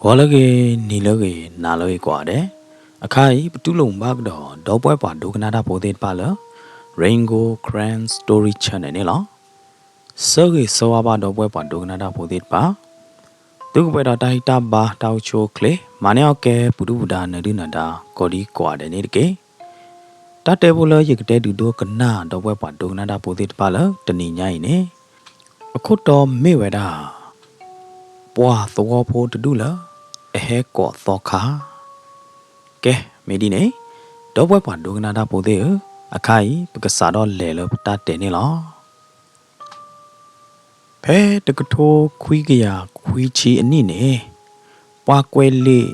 ဂီၤလၢအဂ့ၤ, နံၤလၢအဂ့ၤ, နၤလၢအဂ့ၤကိးဂၤဒဲး, အခါအံၤ ပတူၢ်လိာ်မုာ်ဘၣ်ကဒီး ဒီပုၢ်ဝဲၢ်ပှၤဒိကနၣ်တၢ်ဖိသ့ၣ်တဖၣ်လၢ Rain Gold Karen Story Channel န့ၣ်လီၤ. ဆၢဂ့ၤဆၢဝါဘၣ်ဒီပုၢ်ဝဲၢ်ပှၤဒိကနၣ်တၢ်ဖိသ့ၣ်တဖၣ်, သုကပှဲၤဒီးတၢ်ဟံၣ်တၢ်ဘါတၢ်အိၣ်ဆူၣ်အိၣ်ချ့, မၤန့ၢ်အီၣ်ကဲပူၤဒုၣ်ပူၤဒါနၢၤဒုၣ်နၢၤဒါ ကိးဒံကိးဂၤဒဲးန့ၣ်တက့ၢ်. တၢ်တဲဖိလၢယကတဲဒုးဒိကနၣ်ဒီပုၢ်ဝဲၢ်ပှၤဒိကနၣ်တၢ်ဖိသ့ၣ်တဖၣ်လၢတနံၤညါအံၤန့ၣ်, အခိၣ်တီမ့ၢ်ဝဲဒၣ် ပှၤသဝီဖိတဒူၣ်လၢ အဟဲကိးသီခါ. ကဲ, မ့ၢ်ဒ်န့ၣ်, ဒီပုၢ်ဝဲၢ်ပှၤဒိကနၣ်တၢ်ဖိသ့ၣ်ဧၢ, အခါအံၤ ပကစးထီၣ်လဲၤလၢပတၢ်တဲန့ၣ်လီၤ. ဖဲတကထိခွံကယၤခွံဆံအနံၣ်န့ၣ်, ပှၤကွဲးလံာ်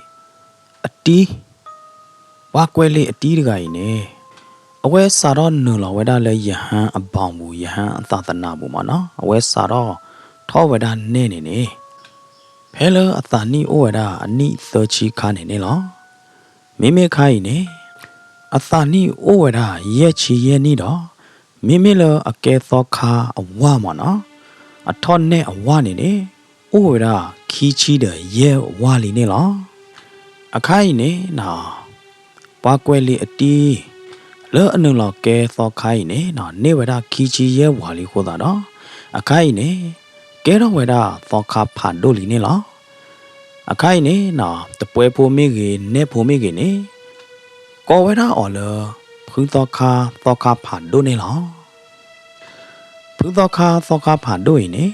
အတံ, ပှၤကွဲးလံာ်အတံတဂၤအံၤန့ၣ်, အဝဲစးထီၣ်နုာ်လီၤဝဲဒၣ်လၢယဟၣ်အဘီပူၤ, ယဟၣ်အသးသနၢ်ပူၤမ့ၢ်နီၤ, အဝဲစးထီၣ်ထီၣ်ဝဲဒၣ်နဲၣ်န့ၣ်န့ၣ်, ဖဲလၢအသးနံၣ်အိၣ်ဝဲဒၣ်အနံၣ်သၢဆံခါန့ၣ်န့ၣ်လီၤ. မ့မ့ၢ်အခါအံၤန့ၣ်, အသးနံၣ်အိၣ်ဝဲဒၣ်ယဲၢ်ဆံယဲၢ်နံၣ်ဒီး, မ့မ့ၢ်လၢအကဲသီခါအဝၢ်မ့ၢ်နီၤ, အထီၣ်နဲၣ်အဝၢ်န့ၣ်န့ၣ်, အိၣ်ဝဲဒၣ်ခံဆံဒီးယဲၢ်ဝၢ်လံန့ၣ်လီၤ. အခါအံၤန့ၣ်, ပှၤကွဲးလံာ်အတံ လၢအနုာ်လီၤကဲသီခါအံၤန့ၣ်, န့ၢ်ဝဲဒၣ်ခံဆံယဲၢ်ဝၢ်လံအဃိသတးဒီး, အခါအံၤန့ၣ်, ကဲထီၣ်ဝဲဒၣ်သီခါဖးဒိၣ်လံန့ၣ်လီၤ. အခါအံၤန့ၣ်, တပှဲဖိမ့ၢ်ဂ့ၤ, နဲၣ်ဖိမ့ၢ်ဂ့ၤန့ၣ်, ကိးဝဲဒၣ်အီၤလၢ ဖုသီခါ, သီခါဖးဒိၣ်န့ၣ်လီၤ. ဖုသီခါ, သီခါဖးဒိၣ်အံၤန့ၣ်,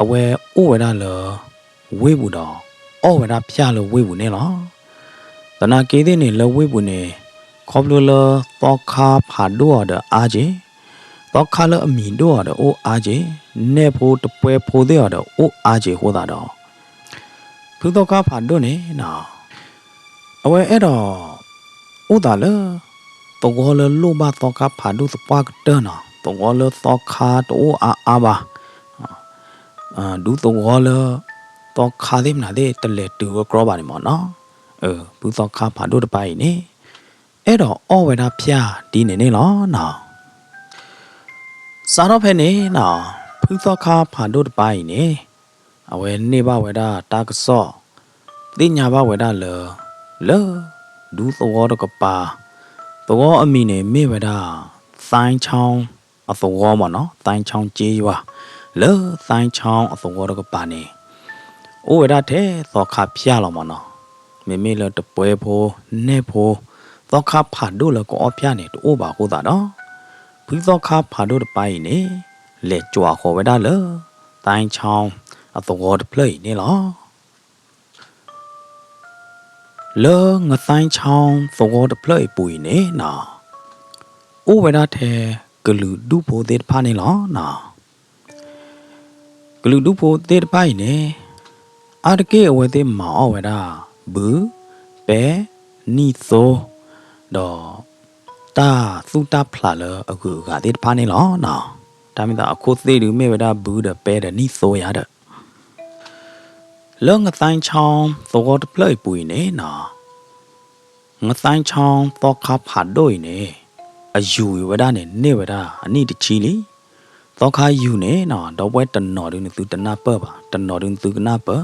အဝဲအိၣ်ဝဲဒၣ်လၢ ဝ့ၢ်ပူၤဒီး အီၣ်ဝဲဒၣ်ဖၠၣ်လၢဝ့ၢ်ပူၤန့ၣ်လီၤ. သနာ်က့သ့ၣ်န့ၣ် လၢဝ့ၢ်ပူၤန့ၣ်, ခီဖျိလၢသီခါဖးဒိၣ်အီၤဒီးအါက့ၤ, သီခါလၢအမံၤဒိၣ်အီၤဒီးအိၣ်အါက့ၤ, နဲၣ်ဖိတပှဲဖိသ့ၣ်အီၤဒီးအိၣ်အါက့ၤအဃိသတးဒီး, ဖုသီခါဖးဒိၣ်န့ၣ် အဝဲအဲၣ်ဒိး အိၣ်သးလၢ သဝီလၢလိၣ်ဘၣ်သီခါဖးဒိၣ်သပှၢ်ကတၢၢ်နီၤ, သဝီလၢသီခါတအိၣ်အါအါဘၣ်, ဒူသဝီလၢ သီခါသ့ၣ်မနုၤသ့ၣ်တလဲၤတုၤဝဲကြီဘၣ်န့ၣ်မ့ၢ်နီၤ, ဖုသီခါဖးဒိၣ်တပၤအံၤန့ၣ် အဲၣ်ဒိးအီၣ်ဝဲဒၣ်ဖၠၣ်ဒ်န့ၣ်န့ၣ်လီၤနီၤ. စးထီၣ်ဖဲန့ၣ်နီၤ, ဖုသီခါဖးဒိၣ်တပၤအံၤန့ၣ် အဝဲန့ၢ်ဘၣ်ဝဲဒၣ်တၢ်ကစီၣ် သ့ၣ်ညါဘၣ်ဝဲဒၣ်လၢ လၢ ဒူသဝီတကပၤ, သဝီအမံၤန့ၣ်မ့ၢ်ဝဲဒၣ် သဲချီအသဝီမ့ၢ်နီၤ, သဲချီက့ယွၤ, လၢသဲချီအသဝီတကပၤန့ၣ် အိၣ်ဝဲဒၣ်ထဲသီခါဖၠၣ်လီၤမ့ၢ်နီၤ. မ့မ့ၢ်လၢတပှဲဖိ, နဲၣ်ဖိ, သီခါဖးဒိၣ်လၢကအီၣ်ဖၠၣ်န့ၣ် တအိၣ်ဘၣ်အဃိသတးဒီး, ဖုသီခါဖးဒိၣ်တပၤအံၤန့ၣ် လဲၤကွၢ်ဃီၤဝဲဒၣ်လၢ သဲချီအသဝီတဖျၢၣ်အံၤန့ၣ်လီၤ. လၢငသဲချီသဝီတဖျၢၣ်အံၤပူၤအံၤန့ၣ်နီၤ, အိၣ်ဝဲဒၣ်ထဲကလုာ်ဒူၣ်ဖိသ့ၣ်တဖၣ်န့ၣ်လီၤနီၤ. ကလုာ်ဒူၣ်ဖိသ့ၣ်တဖၣ်အံၤန့ၣ်, အါတက့ၢ်အဝဲသ့ၣ်မၤအီၣ်ဝဲဒၣ် ဘု, ပဲ, နံၣ်သိ, ဒီး တၢ်သူၣ်တၢ်ဖျးလၢအဂုၤအဂၤသ့ၣ်တဖၣ်န့ၣ်လီၤနီၤ. တၢ်မ့ၢ်သးအခိၣ်သ့ၣ်ဒုးမ့ၢ်ဝဲဒၣ်ဘုဒီးပဲဒီးနံၣ်သိယၤဒီး လၢငသဲချီသဝီတဖျၢၣ်အံၤပူၤအံၤန့ၣ်နီၤ, ငသဲချီသီခါဖးဒိၣ်အံၤန့ၣ် အယူၤအံၤဝဲဒၣ်န့ၣ် န့ၢ်ဝဲဒၣ်အနံၣ်တဆံလံ. သီခါယူၤန့ၣ်နီၤ, ဒီပုၢ်ဝဲၢ်တနီၤဒုးနသုတနၢ်ပၢၢ်ဘၣ်, တနီၤဒုးနသုကနၢ်ပၢၢ်.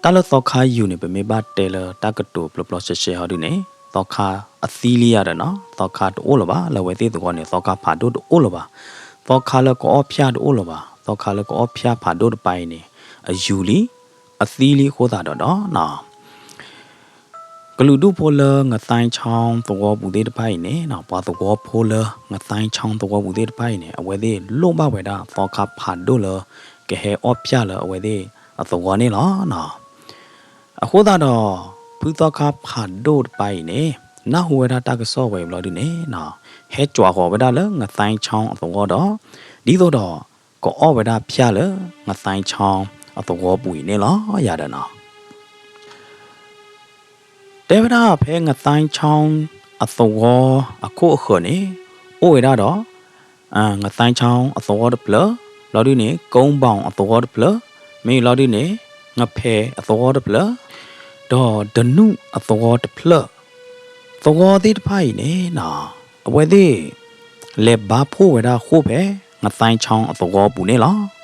တၢ်လၢသီခါယူၤန့ၣ် ပမ့ၢ်ဘၣ်တဲလၢတၢ်ကတိၤပျီပျီရှဲရှဲဟီဒုးန့ၣ်, သီခါအသံလံယၤဒီးနီၤ, သီခါတအိၣ်လၢၤဘၣ်, လၢအဝဲသ့ၣ်သဝီန့ၣ် သီခါဖးဒိၣ်တအိၣ်လၢၤဘၣ်. သီခါလၢကအီၣ်ဖၠၣ်တအိၣ်လၢၤဘၣ်, သီခါလၢကအီၣ်ဖၠၣ်ဖးဒိၣ်တပၤအံၤန့ၣ် အယူၤလံ, အသံလံအဃိသတးဒီးနီၤ ကလုာ်ဒူၣ်ဖိလၢငသဲချီသဝီပူၤသ့ၣ်တဖၣ်အံၤန့ၣ်, ပှၤသဝီဖိလၢငသဲချီသဝီပူၤသ့ၣ်တဖၣ်အံၤန့ၣ် အဝဲသ့ၣ်လိၣ်ဘၣ်ဝဲဒၣ်သီခါဖးဒိၣ်လၢ ကဟဲအီၣ်ဖၠၣ်လၢအဝဲသ့ၣ်အသဝီန့ၣ်လီၤ. အဃိသတးဒီး ဖုသီခါဖးဒိၣ်တပၤအံၤန့ၣ် နၢ်ဟူဝဲဒၣ်တၢ်ကစီၣ်ဝဲအံၤဘျီဒုန့ၣ်, ဟဲကွၢ်ဃီၤဝဲဒၣ်လၢငသဲချီအသဝီဒီး ဒ်သိးဒီး ကအီၣ်ဝဲဒၣ်ဖၠၣ်လၢငသဲချီအသဝီပူၤအံၤန့ၣ်လီၤယၤဒီးနီၤ. တဲဝဲဒၣ်ဖဲငသဲချီအသဝီအခိၣ်အဃၢၤန့ၣ် အိၣ်ဝဲဒၣ်ဒီး ငသဲချီအသဝီတဖျၢၣ်, လီၤဒုန့ၣ် ကိဘီအသဝီတဖျၢၣ်, မ့ၢ်လီၤဒုန့ၣ် ငဖဲးအသဝီတဖျၢၣ်, ဒီးဒနူၣ်အသဝီတဖျၢၣ်, သဝီသ့ၣ်တဖၣ်အံၤန့ၣ် အဝဲသ့ၣ် လဲၤဘါဖှိၣ်ဝဲဒၣ်ဃိၣ်ဖဲ ငသဲချီအသဝီပူၤန့ၣ်လီၤ.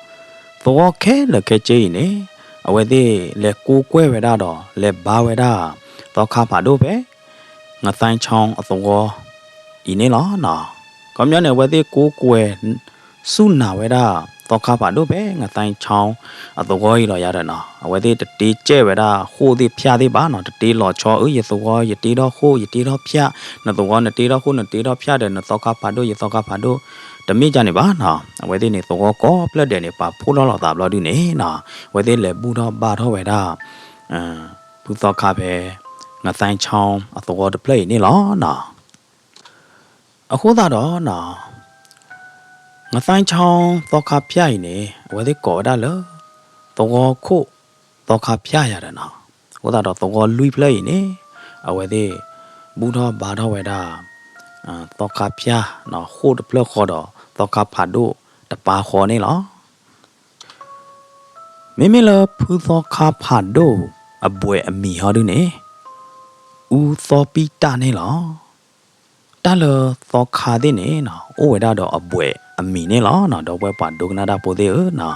သဝီခဲလၢာ်ခဲဆ့အံၤန့ၣ် အဝဲသ့ၣ်လဲၤကိးကွဲၢ်ဝဲဒၣ်ဒီး လဲၤဘါဝဲဒၣ် သီခါဖးဒိၣ်ဖဲ ငသဲချောင်းအသဝီအံၤန့ၣ်လီၤနီၤ. ခီပညီန့ၣ် အဝဲသ့ၣ်ကိးကွဲၢ် စူၢ်နာ်ဝဲဒၣ် သီခါဖးဒိၣ်ဖဲ ငသဲချောင်းအသဝီအံၤလီၤယၤဒီးနီၤ. အဝဲသ့ၣ်တတ့ကဲဝဲဒၣ်ဃိၣ်သ့ၣ်ဖၠၣ်သ့ၣ်ဘၣ်နီၤ, တတ့လီၤဆီ အၢ ယသဝီ ယတ့ထီၣ်ဃိၣ် ယတ့ထီၣ်ဖၠၣ်, နသဝီနတ့ထီၣ်ဃိၣ် နတ့ထီၣ်ဖၠၣ်ဒီး နသီခါဖးဒိၣ် ယသီခါဖးဒိၣ် တမ့ၢ်ကန့ၣ်ဘၣ်နီၤ. အဝဲသ့ၣ်န့ၣ် သဝီကိးဖျၢၣ်ဒဲးန့ၣ် ပာ်ဖှိၣ်ထီၣ်လိာ်သးဘျီဒုန့ၣ်နီၤ, အဝဲသ့ၣ်လဲၤဘူၣ်ထီၣ်ဘါထီၣ်ဝဲဒၣ် ဖုသီခါဖဲ ငသဲချောင်းအသဝီတဖျၢၣ်အံၤန့ၣ်လီၤနီၤ. အဃိသတးဒီးနီၤ ငသဲချောင်းသီခါဖၠၣ်အံၤန့ၣ် အဝဲသ့ၣ်ကိးဝဲဒၣ်လၢ သဝီခိၣ်သီခါဖၠၣ်ယၤဒီးနီၤ. အဃိသတးဒီးသဝီလွံၢ်ဖျၢၣ်အံၤန့ၣ် အဝဲသ့ၣ် ဘူၣ်ထီၣ်ဘါထီၣ်ဝဲဒၣ် သီခါဖၠၣ် ဃိၣ်တဖျၢၣ်ဃီဒီး သီခါဖးဒိၣ်တပၤဃီန့ၣ်လီၤ. မ့မ့ၢ်လၢဖုသီခါဖးဒိၣ်အဘွဲ့အမံၤဟီဒုန့ၣ် အူသီပံၣ်တၢ်န့ၣ်လီၤ. တၢ်လၢသီခါသ့ၣ်န့ၣ်နီၤ အိၣ်ဝဲဒၣ်ဒီးအဘွဲ့အမံၤန့ၣ်လီၤနီၤ, ဒီပုၢ်ဝဲၢ်ပှၤဒိကနၣ်တၢ်ဖိသ့ၣ်ဧၢနီၤ.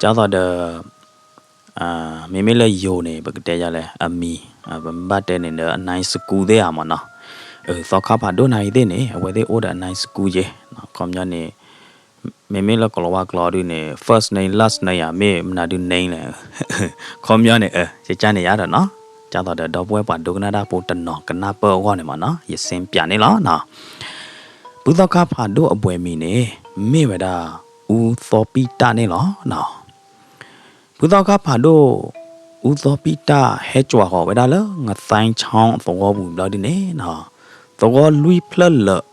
ဒ်သိးဒီး မ့မ့ၢ်လၢယိၤန့ၣ် ပကတဲယၤလဲၣ် အမံၤ ပဘၣ်တဲန့ၣ်ဒီး အနၢၣ်စကူသ့ၣ်ဧါမ့ၢ်နီၤ. သီခါဖးဒိၣ်နၤအံၤသ့ၣ်န့ၣ် အဝဲသ့ၣ်အိၣ်ဒီးအနၢၣ်စကူယဲ, ခီပညီန့ၣ် မ့မ့ၢ်လၢကလီၤဝါကျိာ်ဒုန့ၣ် first name last name ဧါ မ့ၢ်မနုၤဒု name လဲၣ်. ခီပညီန့ၣ် ကကန့ၣ်ယၤဒီးနီၤ, ဒ်သိးဒီးဒီပုၢ်ဝဲၢ်ပှၤဒိကနၣ်တၢ်ဖိတနီၤကနၢ်ပၢၢ်အဂီၢ်န့ၣ်မ့ၢ်နီၤ ယစ့ပၠးန့ၣ်လီၤနီၤ. ဖုသီခါဖးဒိၣ်အဘွဲ့မံၤန့ၣ် မ့ၢ်ဝဲဒၣ် အူသီပံၣ်တၢ်န့ၣ်လီၤနီၤ. ဖုသီခါဖးဒိၣ် အူသီပံၣ်တၢ် ဟဲကွၢ်ဃီၤဝဲဒၣ်လၢ ငသဲချောင်းအသဝီပူၤဘျီဒုန့ၣ်နီၤ, သဝီလွံၢ်ဖျၢၣ်လၢာ်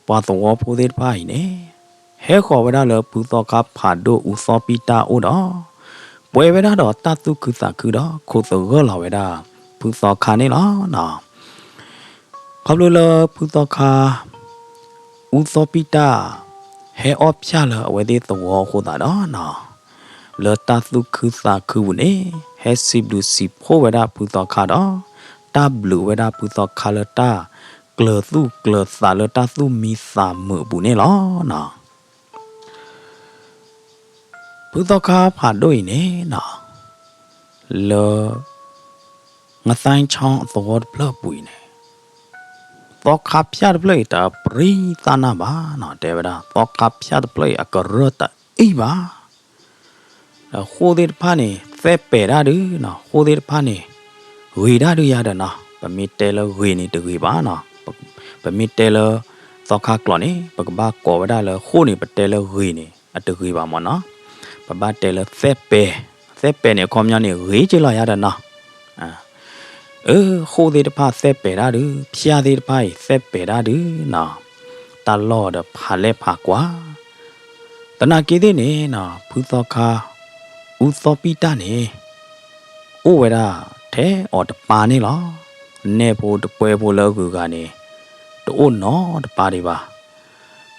ပှၤသဝီဖိသ့ၣ်တဖၣ်အံၤန့ၣ် ဟဲဃီၤဝဲဒၣ်လၢဖုသီခါဖးဒိၣ်အူသီပံၣ်တၢ်အအိၣ်ဒီး ပှဲၤဝဲဒၣ်ဒီးတၢ်သူၣ်ခုသးခုဒီး ခိးသဂၢၢ်လီၤဝဲဒၣ် ဖုသီခါန့ၣ်လီၤနီၤ. ခီဖျိလၢဖုသီခါ အူသီပံၣ်တၢ် ဟဲအီၣ်ဖၠၣ်လၢအဝဲသ့ၣ်သဝီအဃိသတးဒီးနီၤ, လၢတၢ်သူၣ်ခုသးခုပူၤန့ၣ် ဟဲစံးဘျုးစံးဖှိၣ်ဝဲဒၣ်ဖုသီခါဒီး တၢ်ဘျုးဝဲဒၣ်ဖုသီခါလၢတၢ်ကျၢၤသူၣ်ကျၢၤသးလၢတၢ်သူၣ်မံသးမုာ်အပူၤန့ၣ်လီၤနီၤ. ဖုသီခါဖးဒိၣ်အံၤန့ၣ်နီၤ, လၢ ငသဲချောင်းအသဝီတဖျၢၣ်အပူၤအံၤန့ၣ် သီခါဖၠၣ်တဖျၢၣ်အံၤ တပြံသၣ်နၢ်ဘၣ်နီၤ, တဲဝဲဒၣ် သီခါဖၠၣ်တဖျၢၣ်အံၤ အကရၢၢ်တအံၣ်ဘၣ်. ဒီးဃိၣ်သ့ၣ်တဖၣ်န့ၣ် သဲပှဲၤဒၣ်ဒုနီၤ, ဃိၣ်သ့ၣ်တဖၣ်န့ၣ် ဂ့ၤဒၣ်ဒုယၤဒီးနီၤ, ပမ့ၢ်တဲလၢဂ့ၤန့ၣ်တဂ့ၤဘၣ်နီၤ, ပမ့ၢ်တဲလၢ သီခါကျိာ်န့ၣ် ပကဘၣ်ကိးဝဲဒၣ်လၢဃိၣ်န့ၣ် ပတဲလၢဂ့ၤန့ၣ် အတဂ့ၤဘၣ်မ့ၢ်နီၤ, ပဘၣ်တဲလၢသဲပှဲၤ, သဲပှဲၤန့ၣ် အခီပညီန့ၣ် ဂ့ၤက့လီၤယၤဒီးနီၤ. အၢ ဃိၣ်သ့ၣ်တဖၣ်သဲပှဲၤဒၣ်ဒု, ဖၠၣ်သ့ၣ်တဖၣ်အံၤ သဲပှဲၤဒၣ်ဒုနီၤ, တၢ်လီၢ်ဒီးဖးလဲၢ်ဖးကွၢ်, သနာ်က့သ့ၣ်န့ၣ်နီၤ ဖုသီခါ အူသီပံၣ်တၢ်န့ၣ် အိၣ်ဝဲဒၣ်ထဲအီၤတပၤန့ၣ်လီၤ. နဲၣ်ဖိတပှဲၤဖိလၢအဂုၤအဂၤန့ၣ် တအိၣ်နီတပၤဒံးဘၣ်.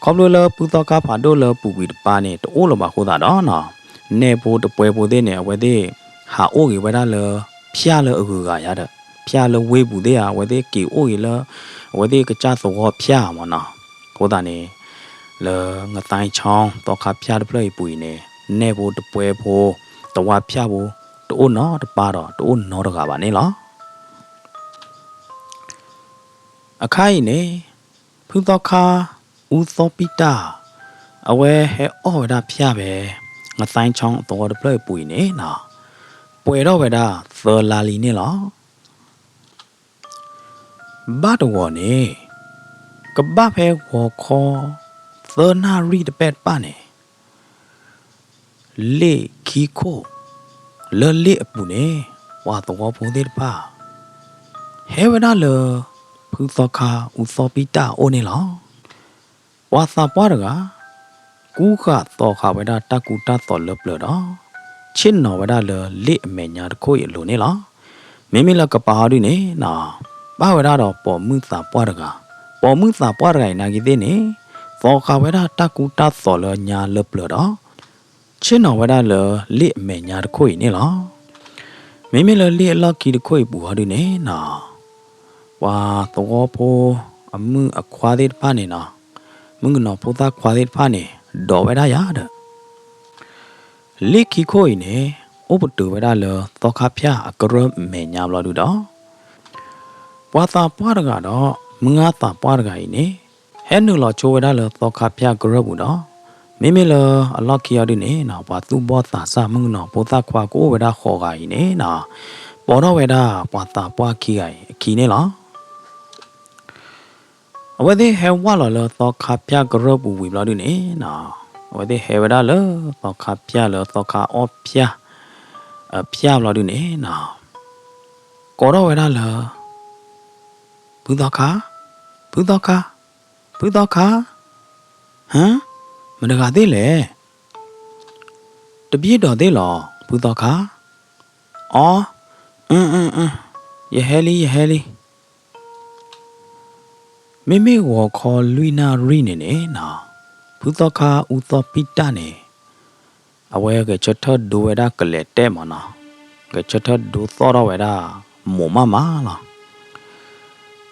ခီဖျိလၢဖုသီခါဖးဒိၣ်လၢအပူၤကွံာ်တပၤန့ၣ် တအိၣ်လၢၤဘၣ်အဃိသတးဒီးနီၤ, နဲၣ်ဖိတပှဲၤဖိသ့ၣ်န့ၣ် အဝဲသ့ၣ်ဟးအိၣ်ဂ့ၤဝဲဒၣ်လၢ ဖၠၣ်လၢအဂုၤအဂၤယါဒီး ဖၠၣ်လၢဝ့ၢ်ပူၤသ့ၣ်ဧါ, အဝဲသ့ၣ်က့ၤအိၣ်ဂ့ၤလၢ အဝဲသ့ၣ်ကစၢ်သဝီဖၠၣ်မ့ၢ်နီၤ. အဃိသတးန့ၣ် လၢငသဲချောင်း သီခါဖၠၣ်တဖျၢၣ်အံၤပူၤအံၤန့ၣ် နဲၣ်ဖိတပှဲၤဖိ သဝီဖၠၣ်ဖိ တအိၣ်နီတပၤဒီး တအိၣ်နီတဂၤဘၣ်န့ၣ်လီၤ. အခါအံၤန့ၣ် ဖုသီခါ အူသီပံၣ်တၢ် အဝဲဟဲအီၣ်ဝဲဒၣ်ဖၠၣ်ဖဲ ငသဲချောင်းအသဝီတဖျၢၣ်အံၤပူၤအံၤန့ၣ်နီၤ, ပှဲၤထီၣ်ဝဲဒၣ်သၢလါလံန့ၣ်လီၤ. ဘၣ်တဂီၤန့ၣ် ကဘၣ်ဖဲဂီၤခီ သၢနၣ်ရံၣ်တပဲၣ်တပၣ်န့ၣ် လ့ၣ်ခံခိၣ် လၢလ့ၣ်အပူၤန့ၣ် ပှၤသဝီဖိသ့ၣ်တဖၣ် ဟဲဝဲဒၣ်လၢ ဖုသီခါ အူသီပံၣ်တၢ်အအိၣ်န့ၣ်လီၤ. ပှၤသးပှၢ်တဂၤ ကူဃာ်သီဃာ်ဝဲဒၣ်တၢ်ကူတၢ်သိးလၢပျၢၤဒီး ဆ့ၣ်နီၤဝဲဒၣ်လၢလ့ၣ်အမဲာ်ညါတခိၣ်အံၤအလိၤန့ၣ်လီၤ. မ့မ့ၢ်လၢကပၤဟီဒုန့ၣ်နီၤ ပၣ်ဝဲဒၣ်ဒီးပိာ်မုၣ်သးပှၢ်တဂၤ, ပိာ်မုၣ်သးပှၢ်တဂၤအံၤနာ်က့သ့ၣ်န့ၣ် သီဃာ်ဝဲဒၣ်တၢ်ကူတၢ်သိးလၢညါလၢပျၢၤဒီး ဆ့ၣ်နီၤဝဲဒၣ်လၢလ့ၣ်အမဲာ်ညါတခိၣ်အံၤန့ၣ်လီၤ. မ့မ့ၢ်လၢလ့ၣ်အလီၢ်ခံတခိၣ်အံၤပူၤဟီဒုန့ၣ်နီၤ ပှၤသဝီဖိအမုၣ်အခွါသ့ၣ်တဖၣ်န့ၣ်နီၤ, မုၣ်ကနီၤဖိသၣ်ခွါသ့ၣ်တဖၣ်န့ၣ် ဒိးဝဲဒၣ်ယၤဒီး လ့ၣ်ခံခိၣ်အံၤန့ၣ် အိၣ်ပတုာ်ဝဲဒၣ်လၢသီခါဖၠၣ်အကရၢၢ်မဲာ်ညါဘျီဒုဒီး ပှၤသးပှၢ်တဂၤဒီး မုၢ်ဂၢ်သးပှၢ်တဂၤအံၤန့ၣ် ဟဲနုာ်လီၤဆိဝဲဒၣ်လၢသီခါဖၠၣ်ကရၢၢ်ပူၤဒီး မ့မ့ၢ်လၢအလီၢ်ခံအီၤဒုန့ၣ်နီၤ ပှၤသူၣ်ဘီၣ်သးစၢ်မုၣ်ကနီၤဖိသၣ်ခွါကအိၣ်ဝဲဒၣ်ဃိးဂၤအံၤန့ၣ်နီၤ ပိာ်ထီၣ်ဝဲဒၣ်ပှၤသးပှၢ်ခံဂၤအံၤအခံန့ၣ်လီၤ. အဝဲသ့ၣ်ဟဲဝဲလီၤလၢသီခါဖၠၣ်ကရၢၢ်ပူၤဝံၤဘျီဒုန့ၣ်နီၤ အဝဲသ့ၣ်ဟဲဝဲဒၣ်လၢသီခါဖၠၣ်လၢသီခါအီၣ်ဖၠၣ် အဖၠၣ်ဘျီဒုန့ၣ်နီၤ ကိးထီၣ်ဝဲဒၣ်လၢ ဖုသီခါ, ဖုသီခါ, ဖုသီခါ, ဟၢ, မတဂၤသ့ၣ်လဲၣ်. တဘျ့ဒိးသ့ၣ်လီၤ ဖုသီခါ. အီ, အ, အ, ယဟဲလံ ယဟဲလံ. မ့မ့ၢ်ဂီၤခီလွံၢ်နၣ်ရံၣ်န့ၣ်န့ၣ်နီၤ, ဖုသီခါအူသီပံၣ်တၢ်န့ၣ် အဝဲဂဲၤဆၢထၢၣ်ဒိဝဲဒၣ်ကလဲၤတဲာ်မးနီၤ, ဂဲၤဆၢထၢၣ်ဒိသီၣ်ထီၣ်ဝဲဒၣ်မိၢ်မးမးလီၤ.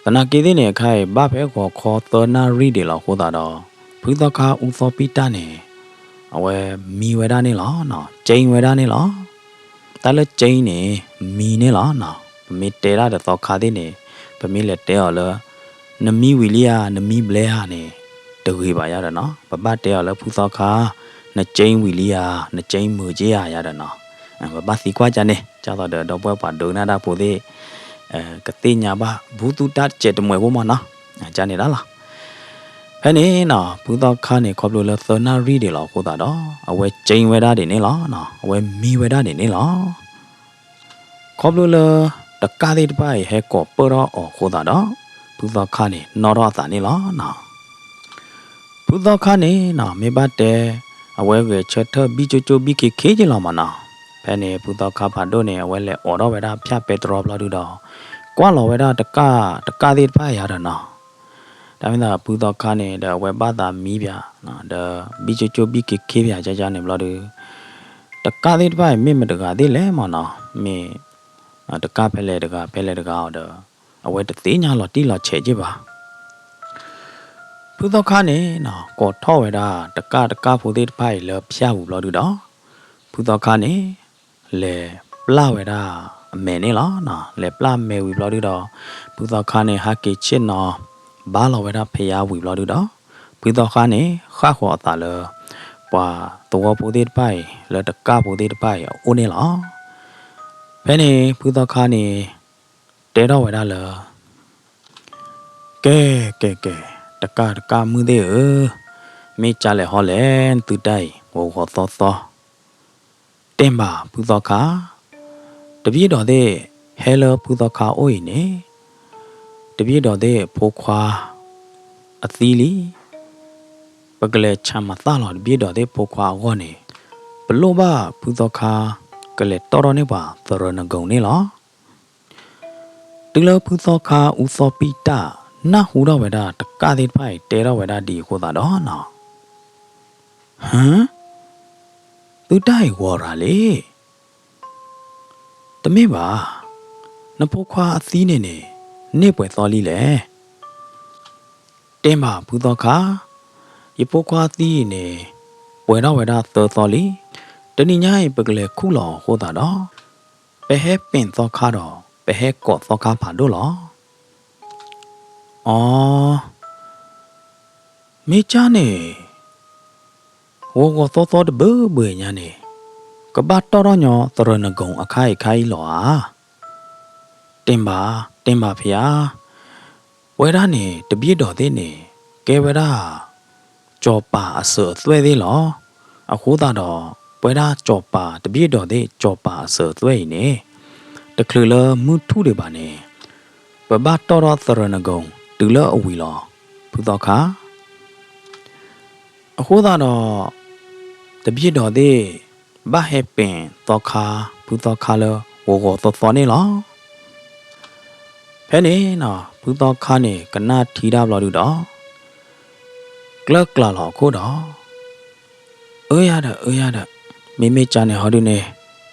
သနာ်က့သ့ၣ်န့ၣ် အခါအံၤဘၣ်ဖဲဂီၤခီသၢနၣ်ရံၣ်ဒံးလီၤအဃိသတးဒီး ဖုသီခါအူသီပံၣ်တၢ်န့ၣ် အဝဲမံဝဲဒၣ်န့ၣ်လီၤနီၤ, ကၠ့ဝဲဒၣ်န့ၣ်လီၤ. တၢ်လၢကၠ့န့ၣ် မံန့ၣ်လီၤနီၤ. ပမ့ၢ်တဲဒၣ်ဒီးသီခါသ့ၣ်န့ၣ် ပမ့ၢ်လဲၤတဲအီၤလၢ နမံဝံၤလံဧါ, နမံဘျဲဧါန့ၣ် တဂ့ၤဘၣ်ယါဒီးနီၤ. ပဘၣ်တဲအီၤလၢဖုသီခါ, နကၠ့ဝံၤလံဧါ, နကၠ့မုာ်က့ဧါယါဒီးနီၤ. ပဘၣ်သံကွၢ်ကန့ၣ် ကၢ်သိးဒီးဒီပုၢ်ဝဲၢ်ပှၤဒိကနၣ်တၢ်ဖိသ့ၣ် ကသ့ၣ်ညါဘၣ် ဘူၣ်သူၣ်တၢ်တစဲးတမှဲးဖိမးနီၤ, ကန့ၣ်ဒၣ်လီၤ. ဖဲန့ၣ်နီၤ ဖုသီခါန့ၣ် ခီဖျိလၢသၢနၣ်ရံၣ်ဒံးလီၤအဃိသတးဒီး အဝဲကၠ့ဝဲဒၣ်ဒံးန့ၣ်လီၤ, အဝဲမံဝဲဒၣ်ဒံးန့ၣ်လီၤ. ခီဖျိလၢ တကၣ်သ့ၣ်တဖၣ်အံၤ ဟဲကိးပၢၢ်ထီၣ်အီၤအဃိသတးဒီး ဖုသီခါန့ၣ် နီၣ်ထီၣ်အသးန့ၣ်လီၤနီၤ. ဖုသီခါန့ၣ်နီၤ မ့ၢ်ဘၣ်တဲ အဝဲဂဲၤဆၢထၢၣ်ဘံၣ်ကၠိကၠိဘံၣ်ခ့ခ့က့လီၤမးနီၤ. ဖဲန့ၣ် ဖုသီခါဖးဒိၣ်န့ၣ် အဝဲလဲၤအိးထီၣ်ဝဲဒၣ်ဖၠၣ်ပဲတြီဘျီဒုဒီး ကွၢ်လီၤဝဲဒၣ်တကၣ် တကၣ်သ့ၣ်တဖၣ်ယါဒီးနီၤ. တၢ်မ့ၢ်သးဖုသီခါန့ၣ်ဒီး အဝဲဘၣ်သးမံပၠး ဒီးဘံၣ်ကၠိကၠိဘံၣ်ခ့ခ့ပၠးကန့ၣ်ဘျီဒု တကၣ်သ့ၣ်တဖၣ်အံၤ မ့ၢ်မတဂၤသ့ၣ်လဲၣ်မးနီၤ, မ့ၢ် တကၣ်ဖဲလဲၣ်တဂၤ ဖဲလဲၣ်တဂၤအီၤဒီး အဝဲတသ့ၣ်ညါလီၤတံၢ်လီၤဆဲးက့ဘၣ်. ဖုသီခါန့ၣ်နီၤ ကိးထီၣ်ဝဲဒၣ် တကၣ်တကၣ်ဖိသ့ၣ်တဖၣ်အံၤလၢဖၠၣ်ပူၤဘျီဒုဒီး ဖုသီခါန့ၣ် လဲၤပျၢ်ဝဲဒၣ်အမဲာ်န့ၣ်လီၤ. လဲၤပျၢ်မဲာ်ဝံၤဘျီဒုဒီး ဖုသီခါန့ၣ် ဟးက့ၤဆ့ၣ်နီၤ ဘါလီၤဝဲဒၣ်ဖယါဝံၤဘျီဒုဒီး ဖုသီခါန့ၣ် ဃၣ်ဃီၤအသးလၢ ပှၤသဝီဖိသ့ၣ်တဖၣ်အံၤ လၢတကၣ်ဖိသ့ၣ်တဖၣ်အံၤအအိၣ်န့ၣ်လီၤ. ဖဲန့ၣ် ဖုသီခါန့ၣ် တဲထီၣ်ဝဲဒၣ်လၢ ကဲ ကဲ ကဲ, တကၣ်တကၣ်မုၣ်သ့ၣ်ဧၢ, မ့ၢ်ကၢ်လဲၣ်ဟီလဲၣ် နသုတၢ်အံၤ ဂီၤဂီၤသီသီ, တဲဘၣ်ဖုသီခါ, တဘျ့ဒိးသ့ၣ်ဟဲလၢဖုသီခါအအိၣ်အံၤန့ၣ် တဘျ့ဒိးသ့ၣ်ဖိခွါအသံလံ. ပကလဲၤဆၣ်မၤသၣ်လီၤတဘျ့ဒိးသ့ၣ်ဖိခွါအဂီၢ်န့ၣ် ပလိၣ်ဘၣ်ဖုသီခါ ကလဲၤတီၣ်ထီၣ်န့ၢ်ပှၤသရၢနကိၤန့ၣ်လီၤ. တုၤလၢဖုသီခါအူသီပံၣ်တၢ် နၢ်ဟူထီၣ်ဝဲဒၣ်တကၣ်သ့ၣ်တဖၣ်အံၤတဲထီၣ်ဝဲဒၣ်ဒ်အံၤအဃိသတးဒီးနီၤ, ဟၢ, သုတၢ်အံၤဂီၤရၤလံ, တမ့ၢ်ဘၣ်, နဖိခွါအသံန့ၣ်န့ၣ် န့ၢ်ပှဲၤသီလံလဲၣ်. တဲဘၣ်ဖုသီခါ, ယဖိခွါသံအံၤန့ၣ် ပှဲၤထီၣ်ဝဲဒၣ်သၢသီလံ. တနံၤညါအံၤ ပကလဲၤခူၣ်လီၤအဃိသတးဒီး ပဟဲပ့ၤသီခါဒီး ပဟဲကိးသီခါဖးဒိၣ်လီၤ. အီ, မ့ၢ်ကၢ်န့ၣ် ဂီၤဂီၤသီသီတဘၢဘၢညါန့ၣ် ကဘၣ်တီၣ်ထီၣ်ညီသရၢနကိၤအခါအံၤခါအံၤလီၤဧါ. တဲဘၣ်, တဲဘၣ်ဖဲဧါ, ပဝဲဒၣ်န့ၣ် တဘျ့ဒိးသ့ၣ်န့ၣ် ကဲဝဲဒၣ် စီၤပၤအစၢၤအသွဲၣ်သ့ၣ်လီၤ. အဃိသတးဒီး ပဝဲဒၣ်စီၤပၤတဘျ့ဒိးသ့ၣ် စီၤပၤအစၢၤအသွဲၣ်အံၤန့ၣ် တချုးလၢမုၢ်ထူၣ်ဒံးဘၣ်န့ၣ် ပဘၣ်တီၣ်ထီၣ်သရၢနကိၤတုၤလၢအဝံၤလီၤ ဖုသီခါ. အဃိသတးဒီး တဘျ့ဒိးသ့ၣ် ဘၣ်ဟဲပ့ၤသီခါ ဖုသီခါလၢဂီၤဂီၤသီသီန့ၣ်လီၤ. ဖဲန့ၣ်နီၤ ဖုသီခါန့ၣ် ကနၣ်ထံတၢ်ဘျီဒုဒီး ကျၢၢ်ကျၢ်လီၤအခိၣ်ဒီး အၢယၤဒီး အၢယၤဒီး, မ့မ့ၢ်ကၢ်န့ၣ်ဟီဒုန့ၣ်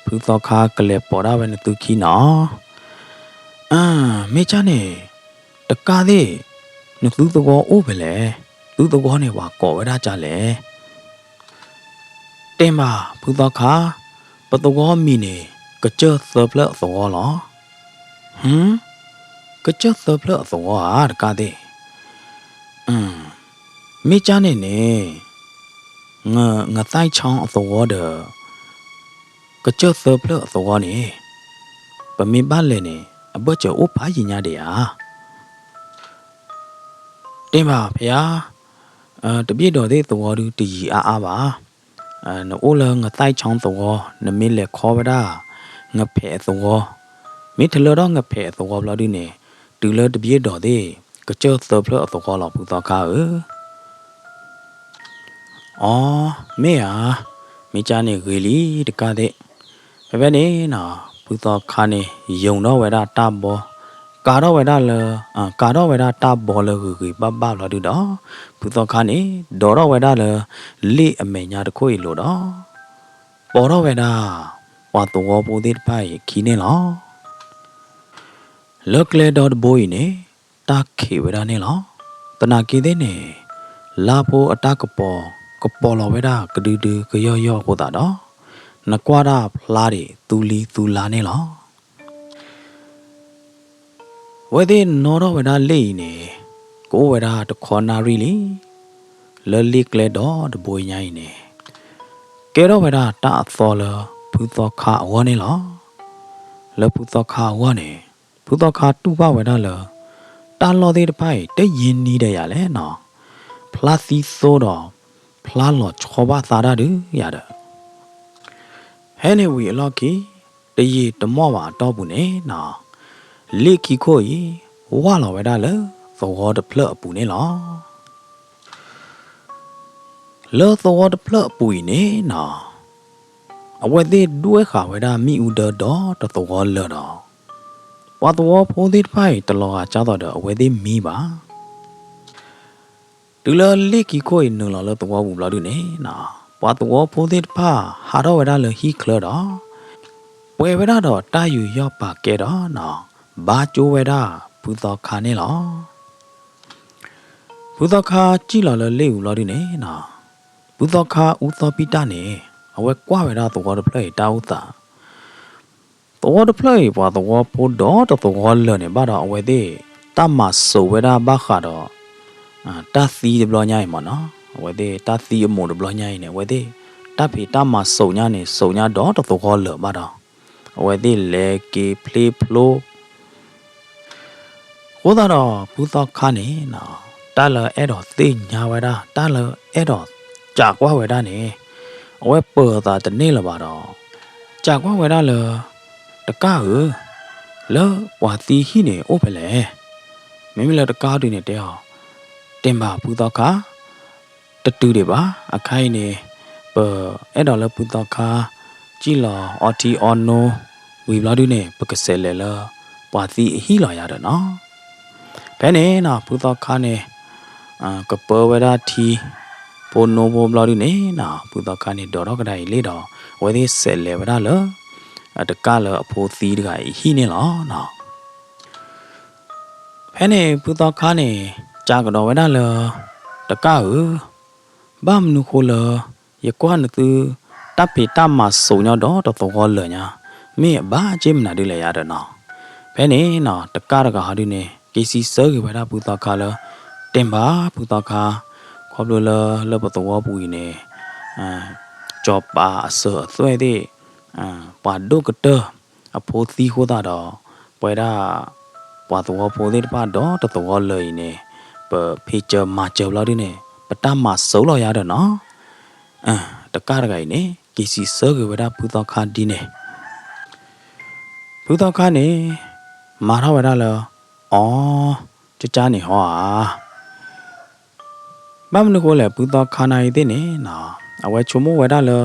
ဖုသီခါကလဲၤပိာ်ဒၣ်ဝဲနသုခံနီၤ. အၢ, မ့ၢ်ကၢ်န့ၣ် တကၣ်သ့ၣ် နသုသဝီအိၣ်ဖဲလဲၣ်, သုသဝီန့ၣ် ပှၤကိးဝဲဒၣ်ကၢ်လဲၣ်. တဲဘၣ်ဖုသီခါ, ပသဝီမံၤန့ၣ် ကစၢၢ်သၢဖျၢၣ်အသဝီလီၤ. ဟူ, ကစၢၢ်သၢဖျၢၣ်အသဝီဧါ တကးသ့ၣ်. မ့ၢ်ကၢ်န့ၣ်န့ၣ် ငသဲၣ်ဆီအသဝီဒီး ကစၢၢ်သၢဖျၢၣ်အသဝီန့ၣ် ပမ့ၢ်ဘၣ်လဲၤန့ၣ် အဘၢၣ်စၢၤအိၣ်ဖးယံၤညါဒံးဧါ. တ့ၢ်ဘၣ်ဖဲယါ, တဘ့ၣ်ဒိးသ့ၣ်သဝီဒုတယံၤအါအါဘၣ်. နအိၣ်လၢငသဲၣ်ဆီသဝီ နမ့ၢ်လဲၤခီဝဲဒၣ် ငဖဲးအသဝီ, မ့ၢ်တလၢထီၣ်ငဖဲးအသဝီဘျီဒုန့ၣ် တုၤလၢတဘ့ၣ်ဒိးသ့ၣ် ကစၢၢ်သၢဖျၢၣ်အသဝီလီၤ ဖုသီခါဧၢ. အီ, မ့ၢ်ဧါ, မ့ၢ်ကၢ်န့ၣ်ဂ့ၤလံတကးသ့ၣ်. ဖဲဖဲန့ၣ်နီၤ ဖုသီခါန့ၣ် ယုံထီၣ်ဝဲဒၣ်တၢ်ဘီ, ကၤထီၣ်ဝဲဒၣ်လၢ, ကၤထီၣ်ဝဲဒၣ်တၢ်ဘီလၢဂ့ၤဂ့ၤဘၣ်ဘၣ်ဘျီဒုဒီး ဖုသီခါန့ၣ် ဒိးထီၣ်ဝဲဒၣ်လၢ လ့ၣ်အမဲာ်ညါတခိၣ်အံၤလိၤဒီး ပိာ်ထီၣ်ဝဲဒၣ် ပှၤသဝီဖိသ့ၣ်တဖၣ်အံၤအခံန့ၣ်လီၤ. လၢကျဲဒီတဘိအံၤန့ၣ် တၢ်ခံးဝဲဒၣ်န့ၣ်လီၤ. သနာ်က့သ့ၣ်န့ၣ် လါဖိအတၢ်ကပီၤ ကပီၤလီၤဝဲဒၣ်ကဒုဒုကယီၢ်ယီၢ်အဃိသတးဒီး နကွၢ်တၢ်ဖျါဒံးသူလံသူလါန့ၣ်လီၤ. အဝဲသ့ၣ်နီၣ်ထီၣ်ဝဲဒၣ်လ့ၣ်အံၤန့ၣ် ကအိၣ်ဝဲဒၣ်တခီနၣ်ရံၣ်လံ. လၢလ့ၣ်ကျဲဒီတဘိညါအံၤန့ၣ် ကဲထီၣ်ဝဲဒၣ်တၢ်အသီလၢဖုသီခါအဂီၢ်န့ၣ်လီၤ. လၢဖုသီခါအဂီၢ်န့ၣ် ဖုသီခါတူၢ်ဘၣ်ဝဲဒၣ်လၢ တၢ်လီၢ်သ့ၣ်တဖၣ်အံၤ တယံာ်နံၤဒီးယၤလဲၣ်နီၤ, ဖျါသံသိဒီး ဖျါလီၤဆီဘၣ်သးတၢ်ဒုးယၤဒီး ဖဲန့ၣ်ဝံၤအလီၢ်ခံ တယံာ်တမီၢ်ဘၣ်အတီၢ်ပူၤန့ၣ်နီၤ, လ့ၣ်ခံခိၣ်အံၤ ဝၢ်လီၤဝဲဒၣ်လၢသဝီတဖျၢၣ်အပူၤန့ၣ်လီၤ. လၢသဝီတဖျၢၣ်အပူၤအံၤန့ၣ်နီၤ, အဝဲသ့ၣ်ဒွဲၣ်ဃာ်ဝဲဒၣ်မ့ၣ်အူဒၢဒီတသဝီလၢာ်ဒီး ပှၤသဝီဖိသ့ၣ်တဖၣ်အံၤ တလီၤဂာ်ကၢ်သိးဒီးအဝဲသ့ၣ်မံဘၣ်. တုၤလၢလ့ၣ်ခံခိၣ်အံၤနုာ်လီၤလၢသဝီပူၤဘျီဒုန့ၣ်နီၤ, ပှၤသဝီဖိသ့ၣ်တဖၣ်ဟးထီၣ်ဝဲဒၣ်လၢဟံၣ်ချၢဒီး ပှဲၤဝဲဒၣ်ဒီးတၢ်ယူးယီၣ်ပာ်ကဲဒီးနီၤ, ဘါကၠိဝဲဒၣ်ဖုသီခါန့ၣ်လီၤ. ဖုသီခါစံၣ်လီၤလၢလ့ၣ်အူဘျီဒုန့ၣ်နီၤ, ဖုသီခါအူသီပံတၢ်န့ၣ် အဝဲကွၢ်ဝဲဒၣ်သဝီတဖျၢၣ်အံၤတၢ်အိၣ်သး သဝီတဖျၢၣ်အံၤ ပှၤသဝီဖိဒီတသဝီလၢာ်န့ၣ် ဘၣ်ဒီးအဝဲသ့ၣ် တၢ်မၤစိးဝဲဒၣ်ဘၣ်ဃးဒီး တၢ်သံတဘျီညါအံၤမ့ၢ်နီၤ, အဝဲသ့ၣ်တၢ်သံအမူးတဘျီညါအံၤန့ၣ် အဝဲသ့ၣ် တၢ်ဖံးတၢ်မၤစိးညါန့ၣ် စိးညါဒီတသဝီလၢာ်ဘၣ်ဒီး အဝဲသ့ၣ်လဲၤက့ၤဖျ့ဖျိ အဃိသတးဒီး ဖုသီခါန့ၣ်နီၤ, တၢ်လၢအဲၣ်ဒိးသ့ၣ်ညါဝဲဒၣ် တၢ်လၢအဲၣ်ဒိးစံးကွၢ်ဝဲဒၣ်န့ၣ် အဝဲပၢၤသးတန့ၢ်လၢၤဘၣ်ဒီး စံးကွၢ်ဝဲဒၣ်လၢ တကၣ်ဧၢ, လၢပှၤသံဟံၣ်န့ၣ်အိၣ်ဖဲလဲၣ်. မ့မ့ၢ်လၢတကၣ်ဒုန့ၣ်တဲအီၤ, တ့ၢ်ဘၣ်ဖုသီခါ တတုၤဒံးဘၣ်. အခါအံၤန့ၣ် ပအဲၣ်ဒိးလၢဖုသီခါ စံၣ်လီၤအီထံအီနိ ဝံၤဘျီဒုန့ၣ် ပကဆဲးလဲၤလၢ ပှၤသံအဟံၣ်လီၤယၤဒီးနီၤ. ဖဲန့ၣ်နီၤ ဖုသီခါန့ၣ် ကပၢဝဲဒၣ်ထံ ဖိနိဖိဘျီဒုန့ၣ်နီၤ ဖုသီခါန့ၣ် ဒိးထီၣ်ကဒါအံၤလံဒီး အဝဲသ့ၣ်ဆဲးလဲၤဝဲဒၣ်လၢ တကၣ်လၢအဖိသံတဂၤအံၤဟံၣ်န့ၣ်လီၤနီၤ. ဖဲန့ၣ် ဖုသီခါန့ၣ် စံးကဒီးဝဲဒၣ်လၢ တကၣ်ဧၢ, ဘၣ်မနုၤဃိလၢ ယကွၢ်နသု တၢ်ဖံးတၢ်မၤစိးညါဒီးတသဝီလၢာ်ညါ, မ့ၢ်အဘၣ်က့မနုၤဒုလဲၣ်ယၤဒီးနီၤ. ဖဲန့ၣ်နီၤ တကၣ်တဂၤဟီဒုန့ၣ် က့ၤစံးဆၢက့ၤဝဲဒၣ်ဖုသီခါလၢ တ့ၢ်ဘၣ်ဖုသီခါ, ခီဖျိလၢလၢပသဝီပူၤအံၤန့ၣ် စီၤပၤအစၢၤအသွဲၣ်သ့ၣ် ပှၤဒိၣ်ကတၢၢ်အဖိသံဃိသတးဒီး ပဝဲဒၣ် ပှၤသဝီဖိသ့ၣ်တဖၣ်ဒီးတသဝီလၢာ်အံၤန့ၣ် ပဖံးစၢၤမၤစၢၤဘျီဒုန့ၣ် ပတၢ်မၤစိးလီၤယၤဒီးနီၤ. တကၣ်တဂၤအံၤန့ၣ် က့ၤစံးဆၢက့ၤဝဲဒၣ်ဖုသီခါဒ်န့ၣ် ဖုသီခါန့ၣ် မၤထီၣ်ဝဲဒၣ်လၢ အီ, ကကၢ်န့ၣ်ဟီဧါ. ဘၣ်မနုၤဃိလဲၣ် ဖုသီခါနၤအံၤသ့ၣ်န့ၣ်နီၤ အဝဲဆိကမိၣ်ဝဲဒၣ်လၢ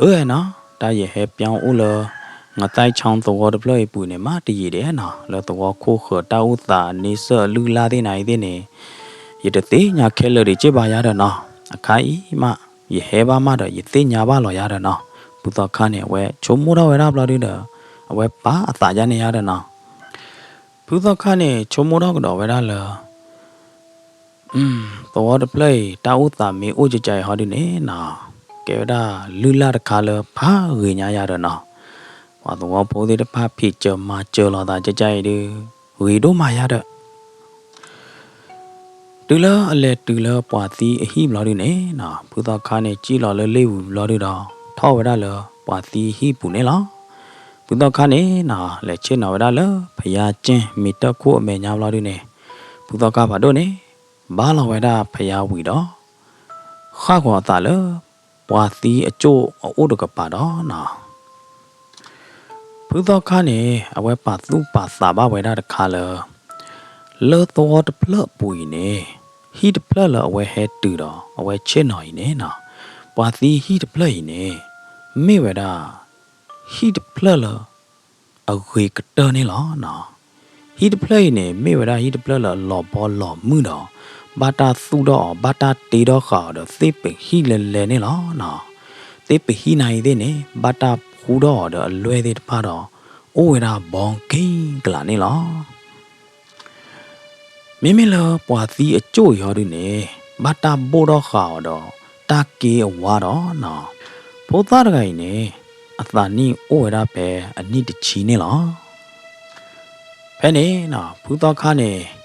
အၢနီၤ တၢ်ယဟဲပၠီအိၣ်လၢ ငသဲၣ်ဆီသဝီတဖျၢၣ်အံၤပူၤန့ၣ် မ့ၢ်တယံာ်ဒံးနီၤ လၢသဝီခိၣ်ဃၢၤတၢ်အိၣ်သးန့ဆၢၣ်အလုၢ်အလၢ်သ့ၣ်နၤအံၤသ့ၣ်န့ၣ် ယတသ့ၣ်ညါခဲလၢာ်ဒံးက့ဘၣ်ယၤဒီးနီၤ. အခါအံၤမး ယဟဲဘၣ်မးဒီး ယသ့ၣ်ညါဘၣ်လီၤယၤဒီးနီၤ. ဖုသီခါန့ၣ် အဝဲဆိကမိၣ်ထီၣ်ဝဲဒၣ်ဘျီဒုဒီး အဝဲပာ်အသးယါန့ၢ်ယၤဒီးနီၤ. ဖုသီခါန့ၣ် ဆိကမိၣ်ထီၣ်ကဒီးဝဲဒၣ်လၢ သဝီတဖျၢၣ်အံၤ တၢ်အိၣ်သးမ့ၢ်အိၣ်ကကၢ်အံၤဟီဒုန့ၣ်နီၤ ကဲဝဲဒၣ်လုၢ်လၢ်တခါလၢဖးဂ့ၤညါယၤဒီးနီၤ, ပှၤသဝီဖိသ့ၣ်တဖၣ်ဖံးစၢၤမၤစၢၤလိာ်သးကကါအံၤဒုး ဂ့ၤဒိၣ်မးယၤဒီး တုၤလၢအလဲၤတုၤလၢပှၤသံအဟံၣ်ဘျီဒုန့ၣ်နီၤ, ဖုသီခါန့ၣ် စံၣ်လီၤလၢလ့ၣ်ဝံၤဘျီဒုဒီး ထီၣ်ဝဲဒၣ်လၢပှၤသံဟံၣ်ပူၤန့ၣ်လီၤ. ဖုသီခါန့ၣ်နီၤ လဲၤဆ့ၣ်နီၤဝဲဒၣ်လၢဖယါကၠ့ၣ်မ့ၤတၢၣ်ခိၣ်အမဲာ်ညါဘျီဒုန့ၣ်, ဖုသီခါဖးဒိၣ်န့ၣ် ဘါလီၤဝဲဒၣ်ဖယါဝံၤဒီး ဃၣ်ဃီၤအသးလၢပှၤသံအကၠိၣ်အအိၣ်တကပၤဒီးနီၤ ဖုသီခါန့ၣ် အဝဲပာ်သူၣ်ပာ်သးဘၣ်ဝဲဒၣ်တခါလၢ လၢသဝီတဖျၢၣ်အပူၤအံၤန့ၣ် ဟံၣ်တဖျၢၣ်လၢအဝဲဟဲတုၤဒီး အဝဲဆ့ၣ်နီၤအံၤန့ၣ်နီၤ, ပှၤသံဟံၣ်တဖျၢၣ်အံၤန့ၣ် မ့ၢ်ဝဲဒၣ် ဟံၣ်တဖျၢၣ်လၢ အဂ့ၤကတၢၢ်န့ၣ်လီၤနီၤ. ဟံၣ်တဖျၢၣ်အံၤန့ၣ် မ့ၢ်ဝဲဒၣ်ဟံၣ်တဖျၢၣ်လၢအလီၤဘီလီၤမုၢ်ဒီး ဘၣ်တၢ်သူၣ်ထီၣ်အီၤ ဘၣ်တၢ်တ့ထီၣ်ဃာ်အီၤဒီးသ့ၣ်ပဟံၣ်လၢလဲၣ်န့ၣ်လီၤနီၤ. သ့ၣ်ပဟံၣ်နာ်အံၤသ့ၣ်န့ၣ် ဘၣ်တၢ်ဖှူထီၣ်အီၤဒီးအလွဲၢ်သ့ၣ်တဖၣ်ဒီး အိၣ်ဝဲဒၣ်ဘီက့ၤကလးန့ၣ်လီၤ. မ့မ့ၢ်လၢပှၤသံအကၠိၣ်အံၤဟီဒုန့ၣ် ဘၣ်တၢ်ဘိၣ်ထီၣ်ဃာ်အီၤဒီး တၢ်က့အဝါဒီးနီၤ, ဖိသၣ်တဂၤအံၤန့ၣ် အသးနံၣ်အိၣ်ဝဲဒၣ်ဖဲအနံၣ်တဆံန့ၣ်လီၤ. ဖဲန့ၣ်နီၤ ဖုသီခါန့ၣ်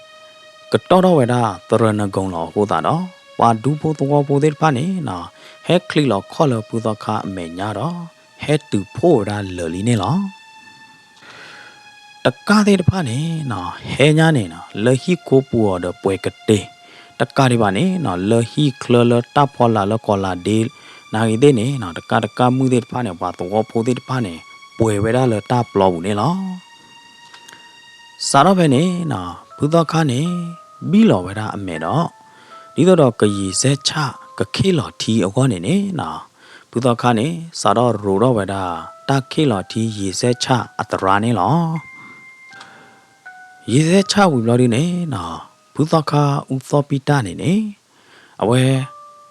ကတီၢ်ထီၣ်ဝဲဒၣ်သရၢၣ်နဂုၤလီၤအဃိသတးဒီး ပှၤဒူဖိသဝီဖိသ့ၣ်တဖၣ်န့ၣ်နီၤ ဟဲချံးလီၤခီၣ်လၢဖုသီခါအမဲာ်ညါဒီး ဟဲတုၤဖှိၣ်ဝဲဒၣ်လၢာ်လံန့ၣ်လီၤ. တကၢ်သ့ၣ်တဖၣ်န့ၣ်နီၤ ဟဲညါန့ၣ်နီၤ လၢဟံၣ်ခိပူၤအီၤဒီးပှဲၤကတ့ၢ်, တကးဒံးဘၣ်န့ၣ်နီၤ လၢဟံၣ်ချၢလၢတၢ်ဖီလာ်လၢကီၤလၤဒ့ နာ်ဂ့ၤသ့ၣ်န့ၣ်နီၤ တကၢ်တကၢ်မုၢ်သ့ၣ်တဖၣ်န့ၣ် ပှၤသဝီဖိသ့ၣ်တဖၣ်န့ၣ် ပှဲၤဝဲဒၣ်လၢတၢ်ပျီပူၤန့ၣ်လီၤ. စးထီၣ်ဖဲန့ၣ်နီၤ ဖုသီခါန့ၣ် ဘံၣ်လီၤဝဲဒၣ်အမဲာ်ဒီး ဒ်သိးဒီးကယံာ်စဲဆၣ်ကခ့ၣ်လီၤထံအဂီၢ်န့ၣ်န့ၣ်နီၤ ဖုသီခါန့ၣ် စးထီၣ်ရိးထီၣ်ဝဲဒၣ် တၢ်ခ့ၣ်လီၤထံယံာ်စဲဆၣ်အသရၣ်န့ၣ်လီၤ. ယံာ်စဲဆၣ်ဝံၤဘျီဒုန့ၣ်နီၤ ဖုသီခါအူသီပံၣ်တၢ်န့ၣ်န့ၣ် အဝဲ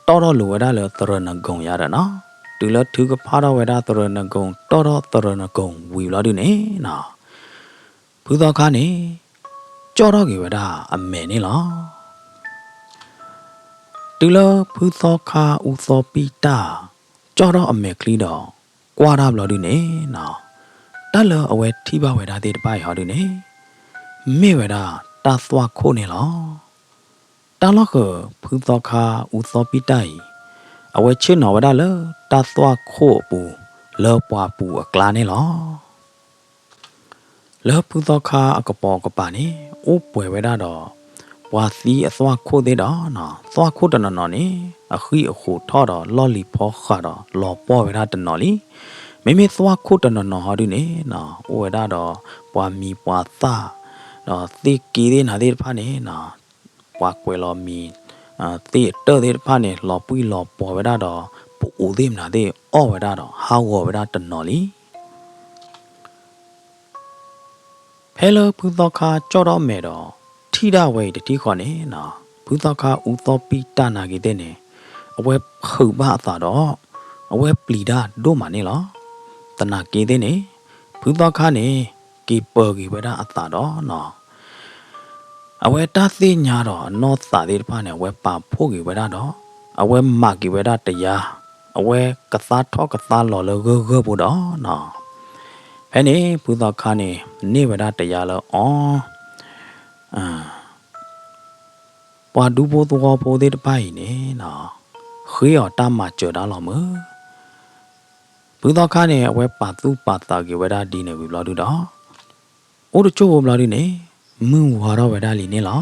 တီၣ်ထီၣ်လိာ်ဝဲဒၣ်လၢသရၢၣ်နဂုၤယၤဒီးနီၤ, တုၤလၢထုကဖၣ်ထီၣ်ဝဲဒၣ်သရၢၣ်နဂုၤ တီၣ်ထီၣ်သရၢၣ်နဂုၤဝံၤဘျီဒုန့ၣ်နီၤ ဖုသီခါန့ၣ် ကၠီၣ်ထီၣ်က့ၤဝဲဒၣ်အမဲာ်န့ၣ်လီၤ. တုၤလၢဖုသီခါအူသီပံၣ်တၢ် ကၠီၣ်ထီၣ်အမဲာ်ချံဒီး ကွၢ်တၢ်ဘျီဒုန့ၣ်နီၤ, တၢ်လၢအဝဲထံၣ်ဘၣ်ဝဲဒၣ်သ့ၣ်တဖၣ်အံၤဟီဒုန့ၣ် မ့ၢ်ဝဲဒၣ်တၢ်သွၣ်ခိၣ်န့ၣ်လီၤ. တၢ်လီၢ်ဃၢၤဖုသီခါအူသီပံၣ်တၢ်အံၤ အဝဲဆ့ၣ်နီၤဝဲဒၣ်လၢတၢ်သွၣ်ခိၣ်အပူၤ လၢပှၢ်ပူၤအကျါန့ၣ်လီၤ. လၢဖုသီခါအကပိာ်ကပၤန့ၣ် အိၣ်ပှဲၤဝဲဒၣ်ဒီး ပှၤသံအသွၣ်ခိၣ်သ့ၣ်ဒီးနီၤ, သွၣ်ခိၣ်တနီၤနီၤန့ၣ် အဃံၣ်အဃိးထီၣ်ဒီးလီၢ်လံၤဖီဃာ်ဒီးလီၤပှီၢ်ဝဲဒၣ်တနီၤလံ. မ့မ့ၢ်သွၣ်ခိၣ်တနီၤနီၤဟီဒုန့ၣ်နီၤ အိၣ်ဝဲဒၣ်ဒီးပှၤမံၤပှၤသၣ် ဒီးသ့ၣ်က့သ့ၣ်နၤသ့ၣ်တဖၣ်န့ၣ်နီၤ ပှၤကွဲးလီၤမံၤ သ့ၣ်အတၢၢ်သ့ၣ်တဖၣ်န့ၣ် လီၤပှံၢ်လီၤပှီၢ်ဝဲဒၣ်ဒီး ပအိးသ့ၣ်မနုၤသ့ၣ်အီၣ်ဝဲဒၣ်ဒီးဟးဂီၤဝဲဒၣ်တနီၤလံ. ဖဲလၢဖုသီခါကၠီၣ်ထီၣ်မဲာ်ဒီး ထံၣ်ဒၣ်ဝဲအံၤတထံၣ်ဃီန့ၣ်နီၤ ဖုသီခါအူသီပံၣ်တၢ်နာ်က့ၤသ့ၣ်န့ၣ် အဝဲဖုးဘၣ်အသးဒီး အဝဲပျံၤတၢ်ဒိၣ်မးန့ၣ်လီၤ. သနာ်က့သ့ၣ်န့ၣ် ဖုသီခါန့ၣ် က့ၤပၢၤက့ၤဝဲဒၣ်အသးဒီးနီၤ အဝဲတၢ်သ့ၣ်ညါဒီးအနီၢ်သးသ့ၣ်တဖၣ်န့ၣ် အဝဲပာ်ဖှိၣ်က့ၤဝဲဒၣ်ဒီး အဝဲမၤက့ၤဝဲဒၣ်တယါ အဝဲကသါထီၣ်ကသါလီၤလၢဂၢၢ်ဂၢၢ်ဖိဒီးနီၤ ဖဲန့ၣ် ဖုသီခါန့ၣ် န့ၢ်ဝဲဒၣ်တယါလၢအီၤ ပှၤဒူဖိသဝီဖိသ့ၣ်တဖၣ်အံၤန့ၣ်နီၤ ဃ့အီၤတၢ်မၤစၢၤတၢ်လီၤမုၢ် ဖုသီခါန့ၣ် အဝဲပာ်သူၣ်ပာ်သးက့ၤဝဲဒၣ်ဒ်န့ၣ်ဝံၤဘျီဒုဒီး အိၣ်တကၠိၢ်ဖိဘျီဒုန့ၣ် မုၢ်ဝါထီၣ်ဝဲဒၣ်လံန့ၣ်လီၤ.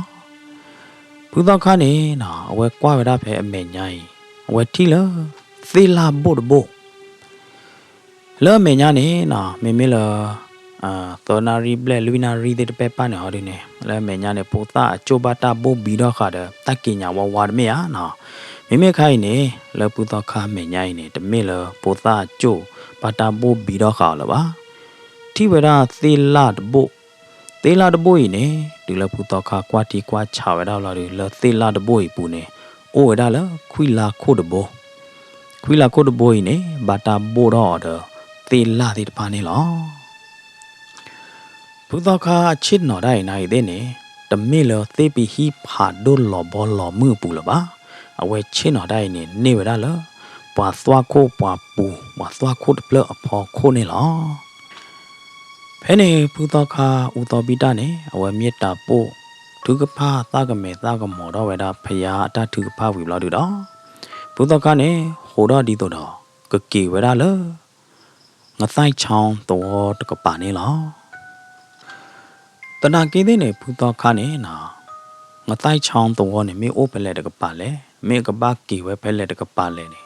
ဖုသီခါန့ၣ်နီၤ အဝဲကွၢ်ဝဲဒၣ်ဖဲအမဲာ်ညါအံၤ အဝဲထံၣ်လၢ သ့ၣ်လၣ်ဘိၣ်တဘိၣ် လၢအမဲာ်ညါန့ၣ်နီၤ မ့မ့ၢ်လၢ သၢနၣ်ရံၣ်ဘျဲၣ်လွံၢ်နၣ်ရံၣ်သ့ၣ်တဖၣ်န့ၣ်ဟီဒုန့ၣ် လၢအမဲာ်ညါန့ၣ် ဖိသၣ်အကၠိၣ်ဘၣ်တၢ်ဘိၣ်ဘံထီၣ်ဃာ်ဒီး တၢ်က့ၤညါဝါဝါတမ့ၢ်ဧါနီၤ. မ့မ့ၢ်ခါအံၤန့ၣ် လၢဖုသီခါအမဲာ်ညါအံၤန့ၣ် တမ့ၢ်လၢဖိသၣ်အကၠိၣ်ဘၣ်တၢ်ဘိၣ်ဘံထီၣ်ဃာ်အီၤလၢၤဘၣ်. ထံၣ်ဝဲဒၣ်သ့ၣ်လၣ်တဘိၣ် သ့ၣ်လၣ်တဘိၣ်အံၤန့ၣ် တုၤလၢဖုသီခါကွၢ်ထံကွၢ်ဆးဝဲဒၣ်လီၤဒီး လၢသ့ၣ်လၣ်တဘိၣ်အံၤအပူၤန့ၣ် အိၣ်ဝဲဒၣ်လၢခွံလါခိၣ်တဘိ ခွံလါခိၣ်တဘိအံၤန့ၣ် ဘၣ်တၢ်ဘိၣ်ထီၣ်အီၤဒီး သ့ၣ်လၣ်သ့ၣ်တဖၣ်န့ၣ်လီၤ. ဖုသီခါအဆ့ၣ်နီၤတၢ်အံၤနာ်အံၤသ့ၣ်န့ၣ် တမ့ၢ်လၢသ့ၣ်ပဟံၣ်ဖးဒိၣ်လီၤဘီလီၤမုၢ်အပူၤလၢၤဘၣ်. အဝဲဆ့ၣ်နီၤတၢ်အံၤန့ၣ် န့ၢ်ဝဲဒၣ်လၢ ပှၤသွၣ်ခိၣ်ပှၤပူၤ ပှၤသွၣ်ခိၣ်တဖျၢၣ်အဖီခိၣ်န့ၣ်လီၤ. ဖဲန့ၣ်ဖုသီခါအူသီဘံၣ်တၢ်န့ၣ် အဝဲမ့ၢ်တၢ်ပိာ် ထုကဖၣ်သၣ်ကမဲာ်သၣ်ကမီၤထီၣ်ဝဲဒၣ်ဖယါအတၢ်ထုကဖၣ်ဝံၤဘျီဒုဒီး ဖုသီခါန့ၣ် ဟူးထီၣ်ဒ်သိးဒီး ကက့ၤဝဲဒၣ်လၢ ငသၣ်ဆီသဝီတကပၤန့ၣ်လီၤ. သနာ်က့သ့ၣ်န့ၣ် ဖုသီခါန့ၣ်နီၤ ငသၣ်ဆီသဝီန့ၣ် မ့ၢ်အိၣ်ဖဲလဲၣ်တကပၤလဲၣ်, မ့ၢ်အကဘၣ်က့ၤဝဲဖဲလဲၣ်တကပၤလဲၣ်န့ၣ်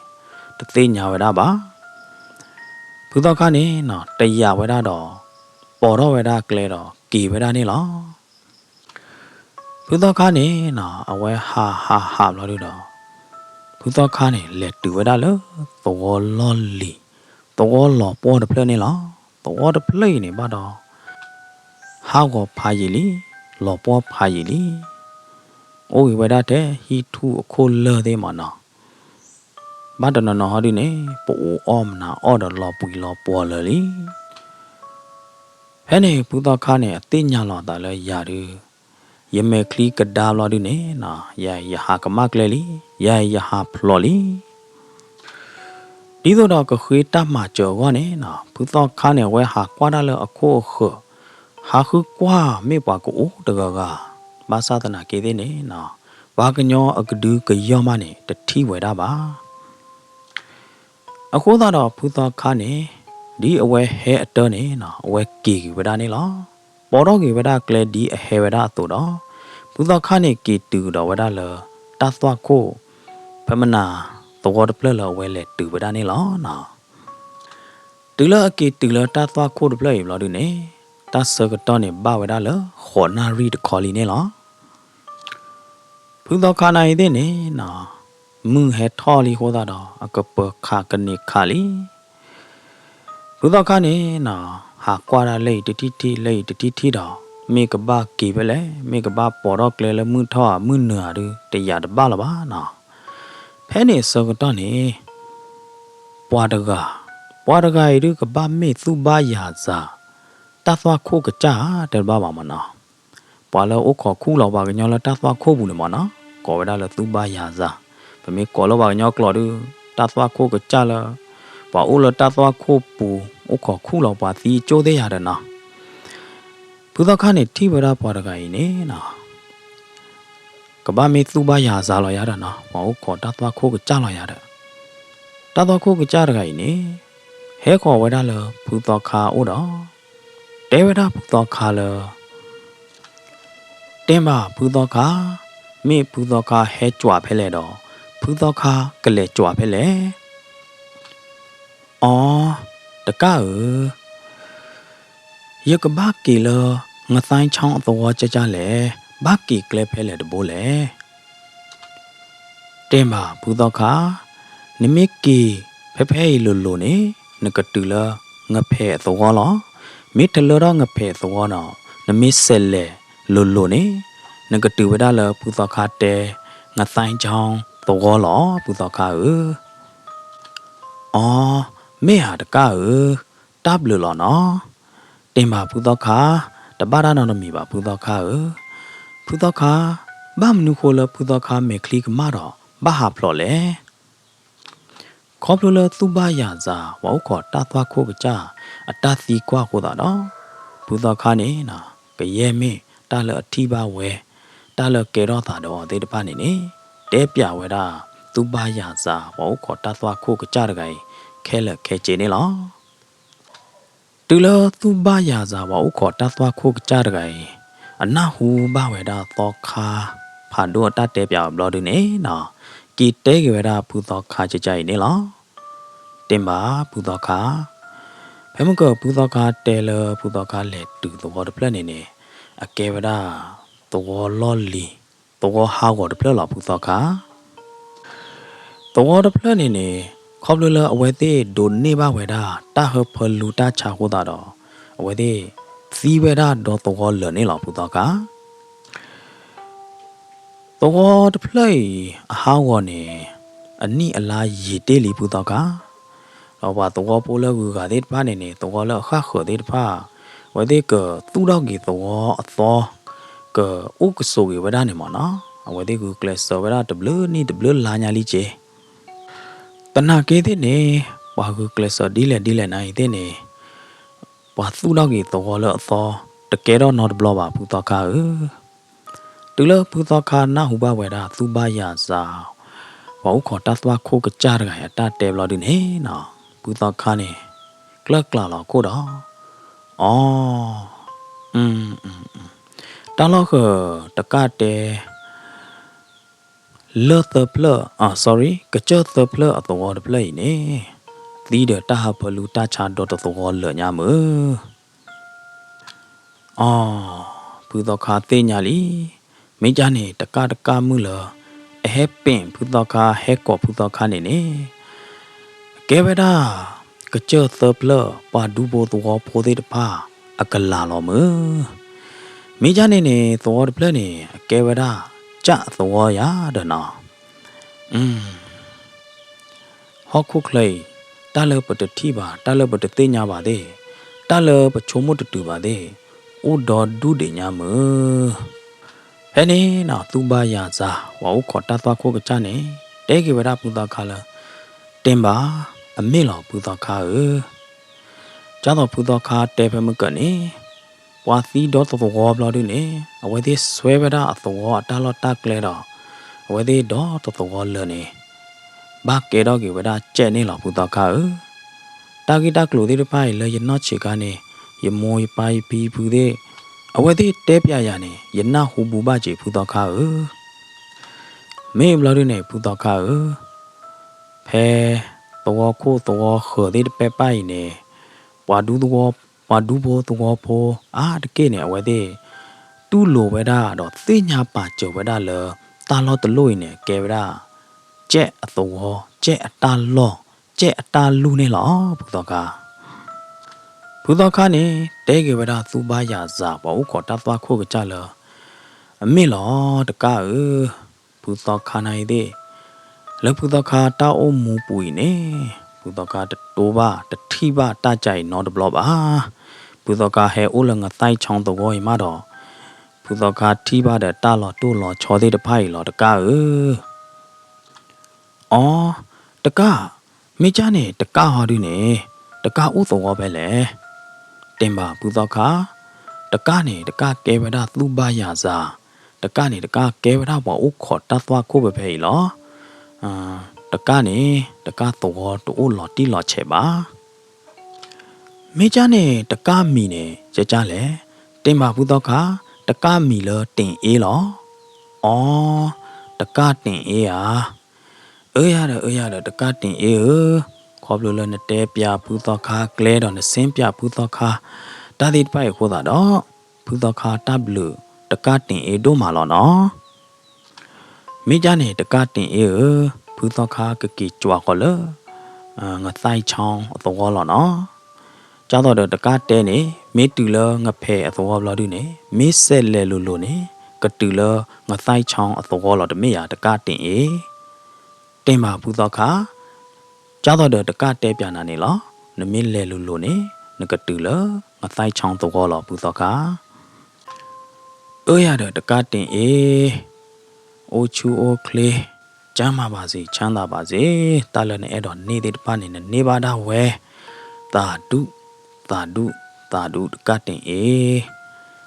တသ့ၣ်ညါဝဲဒၣ်ဘၣ်. ဖုသီခါန့ၣ်နီၤ တယာ်ဝဲဒၣ်ဒီး ပိာ်ထီၣ်ဝဲဒၣ်ကျဲဒီးက့ၤဝဲဒၣ်န့ၣ်လီၤ. ဖုသီခါန့ၣ်နီၤ အဝဲဟးဟးဟးဘျီဒုဒီး ဖုသီခါန့ၣ် လဲၤတုၤဝဲဒၣ်လၢသဝီလီၢ်လံၤ သဝီလီၤပှီၢ်တဖျၢၣ်န့ၣ်လီၤ. သဝီတဖျၢၣ်အံၤန့ၣ်ဘၣ်ဒီး ဟးဂီၤဖးယံာ်လံ, လီၤပှီၢ်ဖးယံာ်လံ. အိၣ်ဂ့ၤဝဲဒၣ်ထဲဟံၣ်ထူၣ်အခိၣ်လၢၢ်သ့ၣ်မးနီၤ. ဘၣ်တနီၤနီၤဟီဒုန့ၣ် ပအူးအီၣ်မနၤအီၣ်ဒီးလီၤပှံၤလီၤပှီၤလၢာ်လံ. ဖဲန့ၣ်ဖုသီခါန့ၣ် အသ့ၣ်ညါလီၤအသးလၢယၤဒု ယမဲာ်ချံကဒါဘျီဒုန့ၣ်နီၤ ယၤယဟးကမၣ်ကျဲလံ, ယၤယဟးဖျိးလံ. ဒ်သိးဒီးကဃ့တၢ်မၤစၢၤအဂီၢ်န့ၣ်နီၤ ဖုသီခါန့ၣ် အဝဲဟးကွၢ်တၢ်လၢအခိၣ်အဃၢၤ, ဟးဃုကွၢ်မ့ၢ်ပှၤကအိၣ်တဂၤဂၤ, ဘၣ်ဆၣ်သနာ်က့သ့ၣ်န့ၣ်နီၤ ပှၤကညီအကဒုကယီၢ်မးန့ၣ် တထံၣ်ဝဲဒၣ်ဘၣ်. အဃိသတးဒီးဖုသီခါန့ၣ် ဒ်အဝဲဟဲအတၢ်န့ၣ်နီၤ အဝဲက့ၤက့ၤဝဲဒၣ်န့ၣ်လီၤ. ပိာ်ထီၣ်က့ၤဝဲဒၣ်ကျဲဒ်အဟဲဝဲဒၣ်အသိးဒီး ဖုသီခါန့ၣ်က့ၤတုၤကဒီးဝဲဒၣ်လၢ တၢ်သွၣ်ခိၣ် ဖဲမနၤသဝီတဖျၢၣ်လၢအဝဲလဲၤတုၤဝဲဒၣ်န့ၣ်လီၤနီၤ. တုၤလၢအက့ၤတုၤလၢတၢ်သွၣ်ခိၣ်တဖျၢၣ်အံၤဘျီဒုန့ၣ် တၢ်ဆၢကတီၢ်န့ၣ်ဘၣ်ဝဲဒၣ်လၢ ဃိးနၣ်ရံၣ်တခီလံန့ၣ်လီၤ. ဖုသီခါနၤအံၤသ့ၣ်န့ၣ်နီၤ မုၢ်ဟဲထီၣ်လံအဃိသတးဒီး အကပၢၤခးကန့ၢ်ခးလံ. ဖုသီခါန့ၣ်နီၤ ဟးကွၢ်ဒၣ်လၢအံၤတထံၣ်ထံၣ် လၢအံၤတထံၣ်ထံၣ်ဒီး မ့ၢ်ကဘၣ်က့ၤဖဲလဲၣ်, မ့ၢ်ကဘၣ်ပိာ်ထီၣ်ကျဲလၢမုၢ်ထီၣ်ဧါ မုၢ်နုာ်ဧါဒု တယာ်တဘၣ်လၢၤဘၣ်နီၤ. ဖဲန့ၣ်အဆၢကတီၢ်န့ၣ် ပှၤတဂၤ, ပှၤတဂၤအံၤဒု ကဘၣ်မ့ၢ်သူၣ်ဘၣ်ယၤစၤ တၢ်သွၣ်ခိၣ်ကစၢ်ဧါ တဲတဘၣ်ဘၣ်မးနီၤ. ပှၤလၢအိၣ်ခိးခူၣ်လီၤပှၤကညီလၢတၢ်သွၣ်ခိၣ်ပူၤန့ၣ်မးနီၤ ကိးဝဲဒၣ်လၢသူၣ်ဘၣ်ယၤစၤ. ပမ့ၢ်ကိးလၢပှၤကညီကျိာ်ဒု တၢ်သွၣ်ခိၣ်ကစၢ်လၢ ပှၤအိၣ်လၢတၢ်သွၣ်ခိၣ်ပူၤ အိၣ်ခိးခူၣ်လီၤပှၤသံကၠိၣ်သ့ၣ်ယၤဒီးနီၤ. ဖုသီခါန့ၣ်ထံၣ်ဝဲဒၣ်ပှၤတဂၤအံၤန့ၣ်နီၤ ကဘၣ်မ့ၢ်သူၣ်ဘၣ်ယၤစၤလီၤယၤဒီးနီၤ ပှၤအိၣ်ခိးတၢ်သွၣ်ခိၣ်ကစၢ်လီၤယၤဒီး တၢ်သွၣ်ခိၣ်ကစၢ်တဂၤအံၤန့ၣ် ဟဲဃီၤဝဲဒၣ်လၢဖုသီခါအအိၣ်ဒီး တဲဝဲဒၣ်ဖုသီခါလၢ တဲဘၣ်ဖုသီခါ, မ့ၢ်ဖုသီခါဟဲကွၢ်ဖဲလဲၣ်ဒီး ဖုသီခါကလဲၤကွၢ်ဖဲလဲၣ်. အီ, တကၣ်ဧၢ, ယကဘၣ်က့ၤလၢ ငသဲဆီအသဝီကၢ်ကၢ်လဲၣ်, ဘၣ်က့ၤကျဲဖဲလဲၣ်တဘိလဲၣ်. တဲဘၣ်ဖုသီခါ, နမ့ၢ်က့ၤဖဲဖဲအံၤလိၤလိၤန့ၣ် နကတုၤလၢ ငဖဲးအသဝီလီၤ. မ့ၢ်တလၢထီၣ်ငဖဲးအသဝီဒီး နမ့ၢ်စဲးလဲၤလိၤလိၤန့ၣ် နကတုၤဝဲဒၣ်လၢဖုသီခါတဲ ငသဲဆီသဝီလီၤ ဖုသီခါဧၢ. အီ, မ့ၢ်ဧါတကၣ်ဧၢ, တၢ်ဘျုးလီၤနီၤ. တဲဘၣ်ဖုသီခါ, တဘၣ်တၢ်နီတမံၤဘၣ်ဖုသီခါဧၢ. ဖုသီခါ, ဘၣ်မနုၤဃိလၢဖုသီခါမဲာ်ချံကမၣ်ဒီး ဘၣ်ဟးဖျိးလဲၣ်. ခီဖျိလၢသူၣ်ဘၣ်ယၤစၤ ပှၤအိၣ်ခိးတၢ်သွၣ်ခိၣ်ကစၢ်အတၢ်သံကွၢ်အဃိသတးဒီး ဖုသီခါန့ၣ် ကယဲၢ်မ့ၢ်တၢ်လၢအထံၣ်ဘၣ်ဝဲ တၢ်လၢကဲထီၣ်သးဒီးအီၤသ့ၣ်တဖၣ်န့ၣ်န့ၣ် တဲပျးဝဲဒၣ် သူၣ်ဘၣ်ယၤစၤ ပှၤအိၣ်ခိးတၢ်သွၣ်ခိၣ်ကစၢ်တဂၤအံၤ ခဲလၢာ်ခဲဆ့န့ၣ်လီၤ. တုၤလၢသူၣ်ဘၣ်ယၤစၤ ပှၤအိၣ်ခိးတၢ်သွၣ်ခိၣ်ကစၢ်တဂၤအံၤ အနၢ်ဟူဘၣ်ဝဲဒၣ်သီခါ ဖးဒိၣ်အတၢ်တဲပျးအဘျီဒုန့ၣ်နီၤ က့ၤတဲက့ၤဝဲဒၣ်ဖုသီခါကကၢ်အံၤန့ၣ်လီၤ. တဲဘၣ်ဖုသီခါ, ဖဲမုၢ်ကၢၢ်ဖုသီခါတဲလၢဖုသီခါလဲၤတုၤသဝီတဖျၢၣ်န့ၣ်န့ၣ် အကဲဝဲဒၣ် သဝီလီၢ်လံၤ သဝီဟးဂီၤတဖျၢၣ်လီၤဖုသီခါ. သဝီတဖျၢၣ်န့ၣ်န့ၣ် ခီဖျိလၢအဝဲသ့ၣ်ဒိးန့ၢ်ဘၣ်ဝဲဒၣ် တၢ်ဟၢဖၢလူတၢ်ဆါအဃိသတးဒီး အဝဲသ့ၣ်သံဝဲဒၣ်ဒီသဝီလၢာ်န့ၣ်လီၤဖုသီခါ. သဝီတဖျၢၣ်အံၤ အဟးဂီၤန့ၣ် အနံၣ်အလါယံာ်တ့ၢ်လံဖုသီခါ. ဒီးပှၤသဝီဖိလၢအဂုၤအဂၤသ့ၣ်တဖၣ်န့ၣ်န့ၣ် သဝီလၢအဃၣ်ဃၢၤသ့ၣ်တဖၣ် အဝဲသ့ၣ်ကသူၣ်ထီၣ်က့ၤသဝီအသီ ကအိၣ်ကဆိးက့ၤဝဲဒၣ်န့ၣ်မးနီၤ အဝဲသ့ၣ်ဂုာ်ကျဲးစၢးဝဲဒၣ်တဘျုးနံၣ်တဘျုးလါညါလံက့ၤ သနာ်က့သ့ၣ်န့ၣ် ပှၤဂုာ်ကျဲးစၢးဒ်လဲၣ်ဒ်လဲၣ်နၤအံၤသ့ၣ်န့ၣ် ပှၤသူၣ်ထီၣ်က့ၤသဝီလၢအသီ တကဲထီၣ်နီတဘျီဘၣ် ဖုသီခါဧၢ. တုၤလၢဖုသီခါနၢ်ဟူဘၣ်ဝဲဒၣ် သူၣ်ဘၣ်ယၤစၤ ပှၤအိၣ်ခိးတၢ်သွၣ်ခိၣ်ကစၢ်တဂၤအံၤအတၢ်တဲဘျီဒုန့ၣ်နီၤ, ဖုသီခါန့ၣ် ကျၢၢ်ကျးလီၤခိၣ်ဒီး အီ တၢ်လီၢ်ဃၢၤတကၣ်တဲ လၢၢ်သၢဖျၢၣ်, အ sorry, ကစၢၢ်သၢဖျၢၣ်အသဝီတဖျၢၣ်အံၤန့ၣ် သံဒီးတၢ်ဟးဖၢလူတၢ်ဆါဒီတသဝီလၢာ်ညါမုၢ်. အီ, ဖုသီခါသ့ၣ်ညါလံ. မ့ၢ်ကၢ်န့ၣ် တကၣ်တကၣ်မုၢ်လၢ အဟဲပ့ၣ်ဖုသီခါ ဟဲကိးဖုသီခါန့ၣ်န့ၣ် ကဲဝဲဒၣ် ကစၢၢ်သၢဖျၢၣ် ပှၤဒူဖိသဝီဖိသ့ၣ်တဖၣ် အကလၤလီၤမုၢ်. မ့ၢ်ကၢ်န့ၣ်န့ၣ် သဝီတဖျၢၣ်န့ၣ် အကဲဝဲဒၣ် ကၠၣ်အသဝီယၤဒီးနီၤ. ဟီၣ်ခိၣ်ချၢအံၤ တၢ်လၢပတထံၣ်ဘၣ် တၢ်လၢပတသ့ၣ်ညါဘၣ်သ့ၣ်, တၢ်လၢပဆိကမိၣ်တတုၤဘၣ်သ့ၣ် အိၣ်ဒီဒူၣ်ဒံးညါမုၢ်. ဖဲန့ၣ်နီၤ သူၣ်ဘၣ်ယၤစၤ ပှၤအိၣ်ခိးတၢ်သွၣ်ခိၣ်ကစၢ်န့ၣ် တဲက့ၤဝဲဒၣ်ဖုသီခါလၢ တ့ၢ်ဘၣ်, အမ့ၢ်လီၤဖုသီခါဧၢ. ကၢ်သိးဖုသီခါတဲဖဲမုၢ်ကၢၢ်န့ၣ် ပှၤသံဒီတသဝီဘျီဒုန့ၣ် အဝဲသ့ၣ်စွဲဝဲဒၣ်အသဝီအတၢ်လီၢ်တၢ်ကျဲဒီး အဝဲသ့ၣ်ဒီတသဝီလၢာ်န့ၣ် ဘၣ်ကဲထီၣ်က့ၤဝဲဒၣ်ကၠဲးန့ၣ်လီၤ ဖုသီခါဧၢ. တၢ်ဂ့ၢ်တၢ်ကျိၤသ့ၣ်တဖၣ်အံၤလၢယနီၢ်ဆံးခါန့ၣ် ယမိၢ်ယပၢ်ယဖံယဖုသ့ၣ် အဝဲသ့ၣ်တဲပျးယၤန့ၣ် ယနၢ်ဟူဘူးဘၣ်က့ၤ ဖုသီခါဧၢ. မ့ၢ်ဘျီဒုန့ၣ် ဖုသီခါဧၢ, ဖဲသဝီခိၣ်သဝီဃၢၤသ့ၣ်တဖၣ်အံၤန့ၣ် ပှၤဒူသဝီ ပှၤဒူဖိသဝီဖိအါတက့ၢ်န့ၣ် အဝဲသ့ၣ် တူၢ်လိာ်ဝဲဒၣ်ဒီးသ့ၣ်ညါပာ်စၢၤဝဲဒၣ်လၢ တၢ်လီၢ်တလီၢ်အံၤန့ၣ် ကဲဝဲဒၣ် ကၠဲးအသဝီ ကၠဲးအတၢ်လီၢ် ကၠဲးအတၢ်လူၢ်န့ၣ်လီၤ ဖုသီခါ. ဖုသီခါန့ၣ် တဲက့ၤဝဲဒၣ်သူၣ်ဘၣ်ယၤစၤ ပှၤအိၣ်ခိးတၢ်သွၣ်ခိၣ်ကစၢ်လၢ အမ့ၢ်လီၤတကၣ်ဧၢ, ဖုသီခါနၤအံၤသ့ၣ် လၢဖုသီခါတၢ်အိၣ်မူပူၤအံၤန့ၣ် ဖုသီခါတတိဘၣ် တထံၣ်ဘၣ်တၢ်ကၢ်အံၤနီတဘျီဘၣ်. ဖုသီခါဟဲအိၣ်လၢငသၢၣ်ဆီသဝီအံၤမးဒီး ဖုသီခါထံၣ်ဘၣ်ဒီးတၢ်လီၤတိၢ်လီၤဆီသ့ၣ်တဖၣ်အံၤလီၤတကၣ်ဧၢ. အီ, တကၣ်, မ့ၢ်ကၢ်န့ၣ် တကၣ်ဟီဒုန့ၣ် တကၣ်အိၣ်သဝီဖဲလဲၣ်. တ့ၢ်ဘၣ်ဖုသီခါ, တကၣ်န့ၣ် တကၣ်ကဲဝဲဒၣ်သူၣ်ဘၣ်ယၤစၤ, တကၣ်န့ၣ် တကၣ်ကဲဝဲဒၣ်ပှၤအိၣ်ခိးတၢ်သွၣ်ခိၣ်ဖဲဖဲအံၤလီၤ. တကၣ်န့ၣ် တကၣ်သဝီတအိၣ်လီၤတံၢ်လီၤဆဲးဘၣ်. မ့ၢ်ကၢ်န့ၣ် တကၣ်မံၤန့ၣ် ကၢ်ကၢ်လဲၣ်. တ့ၢ်ဘၣ်ဖုသီခါ, တကၣ်မံၤလၢတ့ၢ်အ့လီၤ. အီ, တကၣ်တ့ၢ်အ့ဧါ. အၢယၤဒီး အၢယၤဒီး တကၣ်တ့ၢ်အ့ဧၢ, ခီဖျိလၢနတဲပျးဖုသီခါကျဲဒီးနဆ့ပျးဖုသီခါ တၢ်သ့ၣ်တဖၣ်အံၤအဃိသတးဒီး ဖုသီခါတၢ်ဘျုး တကၣ်တ့ၢ်အ့ဒိၣ်မးလီၤနီၤ. မ့ၢ်ကၢ်န့ၣ် တကၣ်တ့ၢ်အ့ဧၢ, ဖုသီခါကက့ၤကွၢ်ဃီၤလၢ ငသၢၣ်ဆီအသဝီလီၤနီၤ. ကၢ်သိးဒီးတကၣ်တဲန့ၣ် မ့ၢ်တုၤလၢငဖဲးအသဝီဘျီဒုန့ၣ် မ့ၢ်စဲးလဲၤလိၤလိၤန့ၣ် ကတုၤလၢငသၢၣ်ဆီအသဝီလီၤတမ့ၢ်ဧါ တကၣ်တ့ၢ်အ့. တ့ၢ်ဘၣ်ဖုသီခါ, ကၢ်သိးဒီးတကၣ်တဲပျးနၤန့ၣ်လီၤ. နမ့ၢ်လဲၤလိၤလိၤန့ၣ် နကတုၤလၢငသၢၣ်ဆီသဝီလီၤဖုသီခါ. အၢယၤဒီးတကၣ်တ့ၢ်အ့, အိၣ်ဆူၣ်အိၣ်ချ့, ကျန်းမာပါစေ, ချမ်းသာပါစေ, တၢ်လၢနအဲၣ်ဒိးန့ၢ်သ့ၣ်တဖၣ်န့ၣ် နန့ၢ်ဘၣ်ဒၣ်ဝဲ, သးဒူ, သးဒူ, သးဒူတကၣ်တ့ၢ်အ့.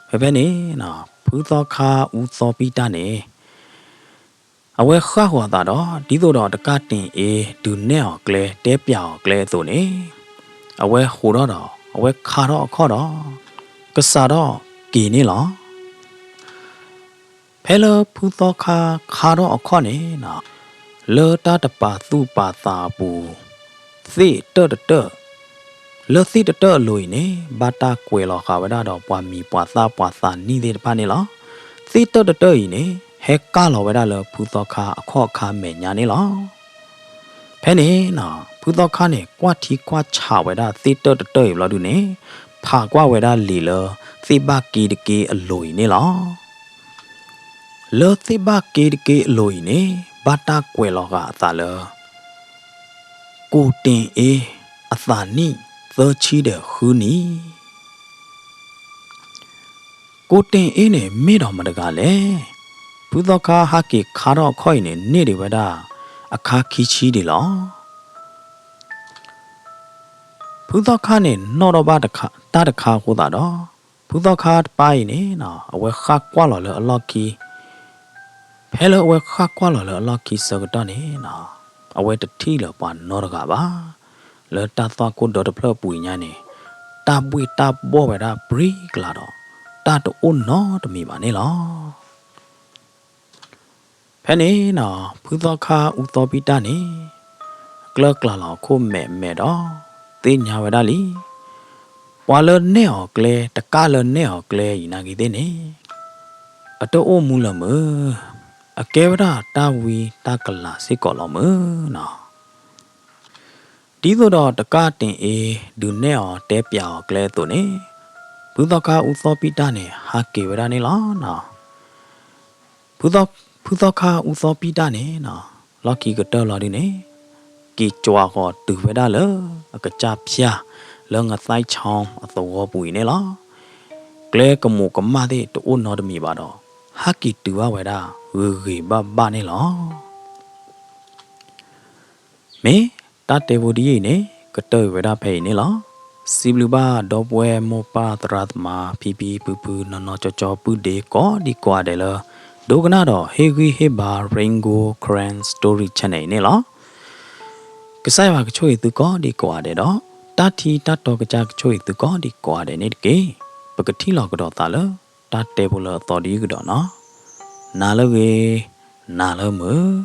ဖဲဖဲန့ၣ် ဖုသီခါအူသီပံၣ်တၢ်န့ၣ် အဝဲဃၣ်ဃီၤအသးဒီး ဒ်သိးဒီးတကၣ်တ့ၢ်အ့ ဒုးနဲၣ်အီၤကျဲ တဲပျးအီၤကျဲအသိးန့ၣ် အဝဲဟိးထီၣ်ဒီး အဝဲခါထီၣ်အခီၣ်ဒီး ကစးထီၣ်က့ၤန့ၣ်လီၤ. ဖဲလၢဖုသီခါခါထီၣ်အခီၣ်န့ၣ် လၢတၢ်တပာ်သူၣ်ပာ်သးအပူၤ သ့ၣ်တၢၣ်တတၢၣ်, လၢသ့ၣ်တတၢၣ်အလိၤအံၤန့ၣ် ဘၣ်တၢ်ကွဲးလီၤဃာ်ဝဲဒၣ်ဒီးပှၤမံၤပှၤသၣ်ပှၤသးနံၣ်သ့ၣ်တဖၣ်န့ၣ်လီၤ. သ့ၣ်တၢၣ်တတၢၣ်အံၤန့ၣ် ဟဲကၢ်လီၤဝဲဒၣ်လၢဖုသီခါအခီၣ်အခါမဲာ်ညါန့ၣ်လီၤ. ဖဲန့ၣ် ဖုသီခါန့ၣ် ကွၢ်ထံကွၢ်ဆးဝဲဒၣ်သ့ၣ်တၢၣ်တတၢၣ်အံၤဘျီဒုန့ၣ် ဖးကွၢ်ဝဲဒၣ်လံာ်လၢသ့ၣ်ဘၣ်က့တက့အလိၤအံၤန့ၣ်လီၤ. လၢသ့ၣ်ဘၣ်က့တက့အလိၤအံၤန့ၣ် ဘၣ်တၢ်ကွဲးလီၤဃာ်အသးလၢ ကိၣ်တ့ၢ်အ့ အသးနံၣ်သၢဆံဒီးဃုနံၣ်. ကိၣ်တ့ၢ်အ့န့ၣ် မ့ၢ်ဒီးမတဂၤလဲၣ်. ဖုသီခါဟးက့ၤခါထီၣ်အခီၣ်အံၤန့ၣ် န့ၢ်ဒံးဝဲဒၣ်အခါခံဆံဒံးလီၤ. ဖုသီခါန့ၣ် နီၣ်ထီၣ်ဘၣ်တၢ်တခါအဃိသတးဒီး, ဖုသီခါတပၢ်အံၤန့ၣ်နီၤ အဝဲဃၣ်ကွၢ်လီၤလၢအလီၢ်ခံ, ဖဲလၢအဝဲဃၣ်ကွၢ်လီၤလၢအလီၢ်ခံဆၢကတီၢ်န့ၣ်နီၤ, အဝဲတထံၣ်လၢၤပှၤနီတဂၤဘၣ်. လၢတၢ်သွၣ်ခိၣ်ဒီတဖျၢၣ်အပူၤအံၤညါန့ၣ်, တၢ်ဘှ့ၣ်တၢ်ဘှီၣ်ဝဲဒၣ်ပြံကျါဒီး, တၢ်တအိၣ်နီတမံၤဘၣ်န့ၣ်လီၤ. ဖဲန့ၣ်နီၤ ဖုသီခါအူသီပံတၢ်န့ၣ် ကျၢၢ်ကျးလီၤအခိၣ်မဲာ်မဲာ်ဒီး သ့ၣ်ညါဝဲဒၣ်လံ, ပှၤလၢနဲၣ်အီၤကျဲ တကၢ်လၢနဲၣ်အီၤကျဲအံၤနာ်က့သ့ၣ်န့ၣ် အတအိၣ်မူလၢၤမုၢ်, အကဲဝဲဒၣ်တၢ်ဝံတၢ်ကလၤစ့ၢ်ကီးလီၤမုၢ်နီၤ. ဒ်သိးဒီးတကၢ်တ့ၢ်အ့ ဒုးနဲၣ်အီၤတဲပျးအီၤကျဲအသိးန့ၣ်, ဖုသီခါအူသီပံတၢ်န့ၣ် ဟးက့ၤဝဲဒၣ်န့ၣ်လီၤနီၤ. ဖုသီခါအူသီပံတၢ်န့ၣ်နီၤ လီၢ်ခံကတၢၢ်လီၤဒုန့ၣ် က့ၤကွၢ်ဃီၤတုၤဝဲဒၣ်လၢအကစၢ်ဖၠၣ် လၢငသဲၣ်ဆီအသဝီပူၤအံၤန့ၣ်လီၤ. ကျဲကမူးကမၣ်သ့ၣ်တအိၣ်နီတမံၤဘၣ်ဒီး ဟးက့ၤတုၤဘၣ်ဝဲဒၣ်ဂ့ၤဂ့ၤဘၣ်ဘၣ်န့ၣ်လီၤ. မ့ၢ်တၢ်တဲဖိတယုၢ်အံၤန့ၣ် ကတၢၢ်ဝဲဒၣ်ဖဲအံၤန့ၣ်လီၤ. စံးဘျုးဘၣ်ဒီပုၢ်ဝဲၢ်မိၢ်ပၢ်သရၣ်သမါ ဖံဖံဖုဖုနီၢ်နီၢ်ကၠီကၠီပုၢ်ဒ့ကိးဒံကိးဂၤဒဲးလၢ ဒိကနၣ်ဒီးဟ့ၣ်ဂံၢ်ဟ့ၣ်ဘါ Rain Gold Karen Story Channel အံၤန့ၣ်လီၤ. ကစၢ်ယွၤကဆိၣ်ဂ့ၤသုကိးဒံကိးဂၤဒဲးဒီး တၢ်ထံတၢ်တီကစၢ်ကဆိၣ်ဂ့ၤသုကိးဒံကိးဂၤဒဲးန့ၣ်တက့ၢ်. ပကထံၣ်လီၤကဒီးသးလၢ တၢ်တဲဖိလၢအသီတယုၢ်ကဒီးနီၤ. နၤလၢဂ့ၤ, နၤလၢမုာ်.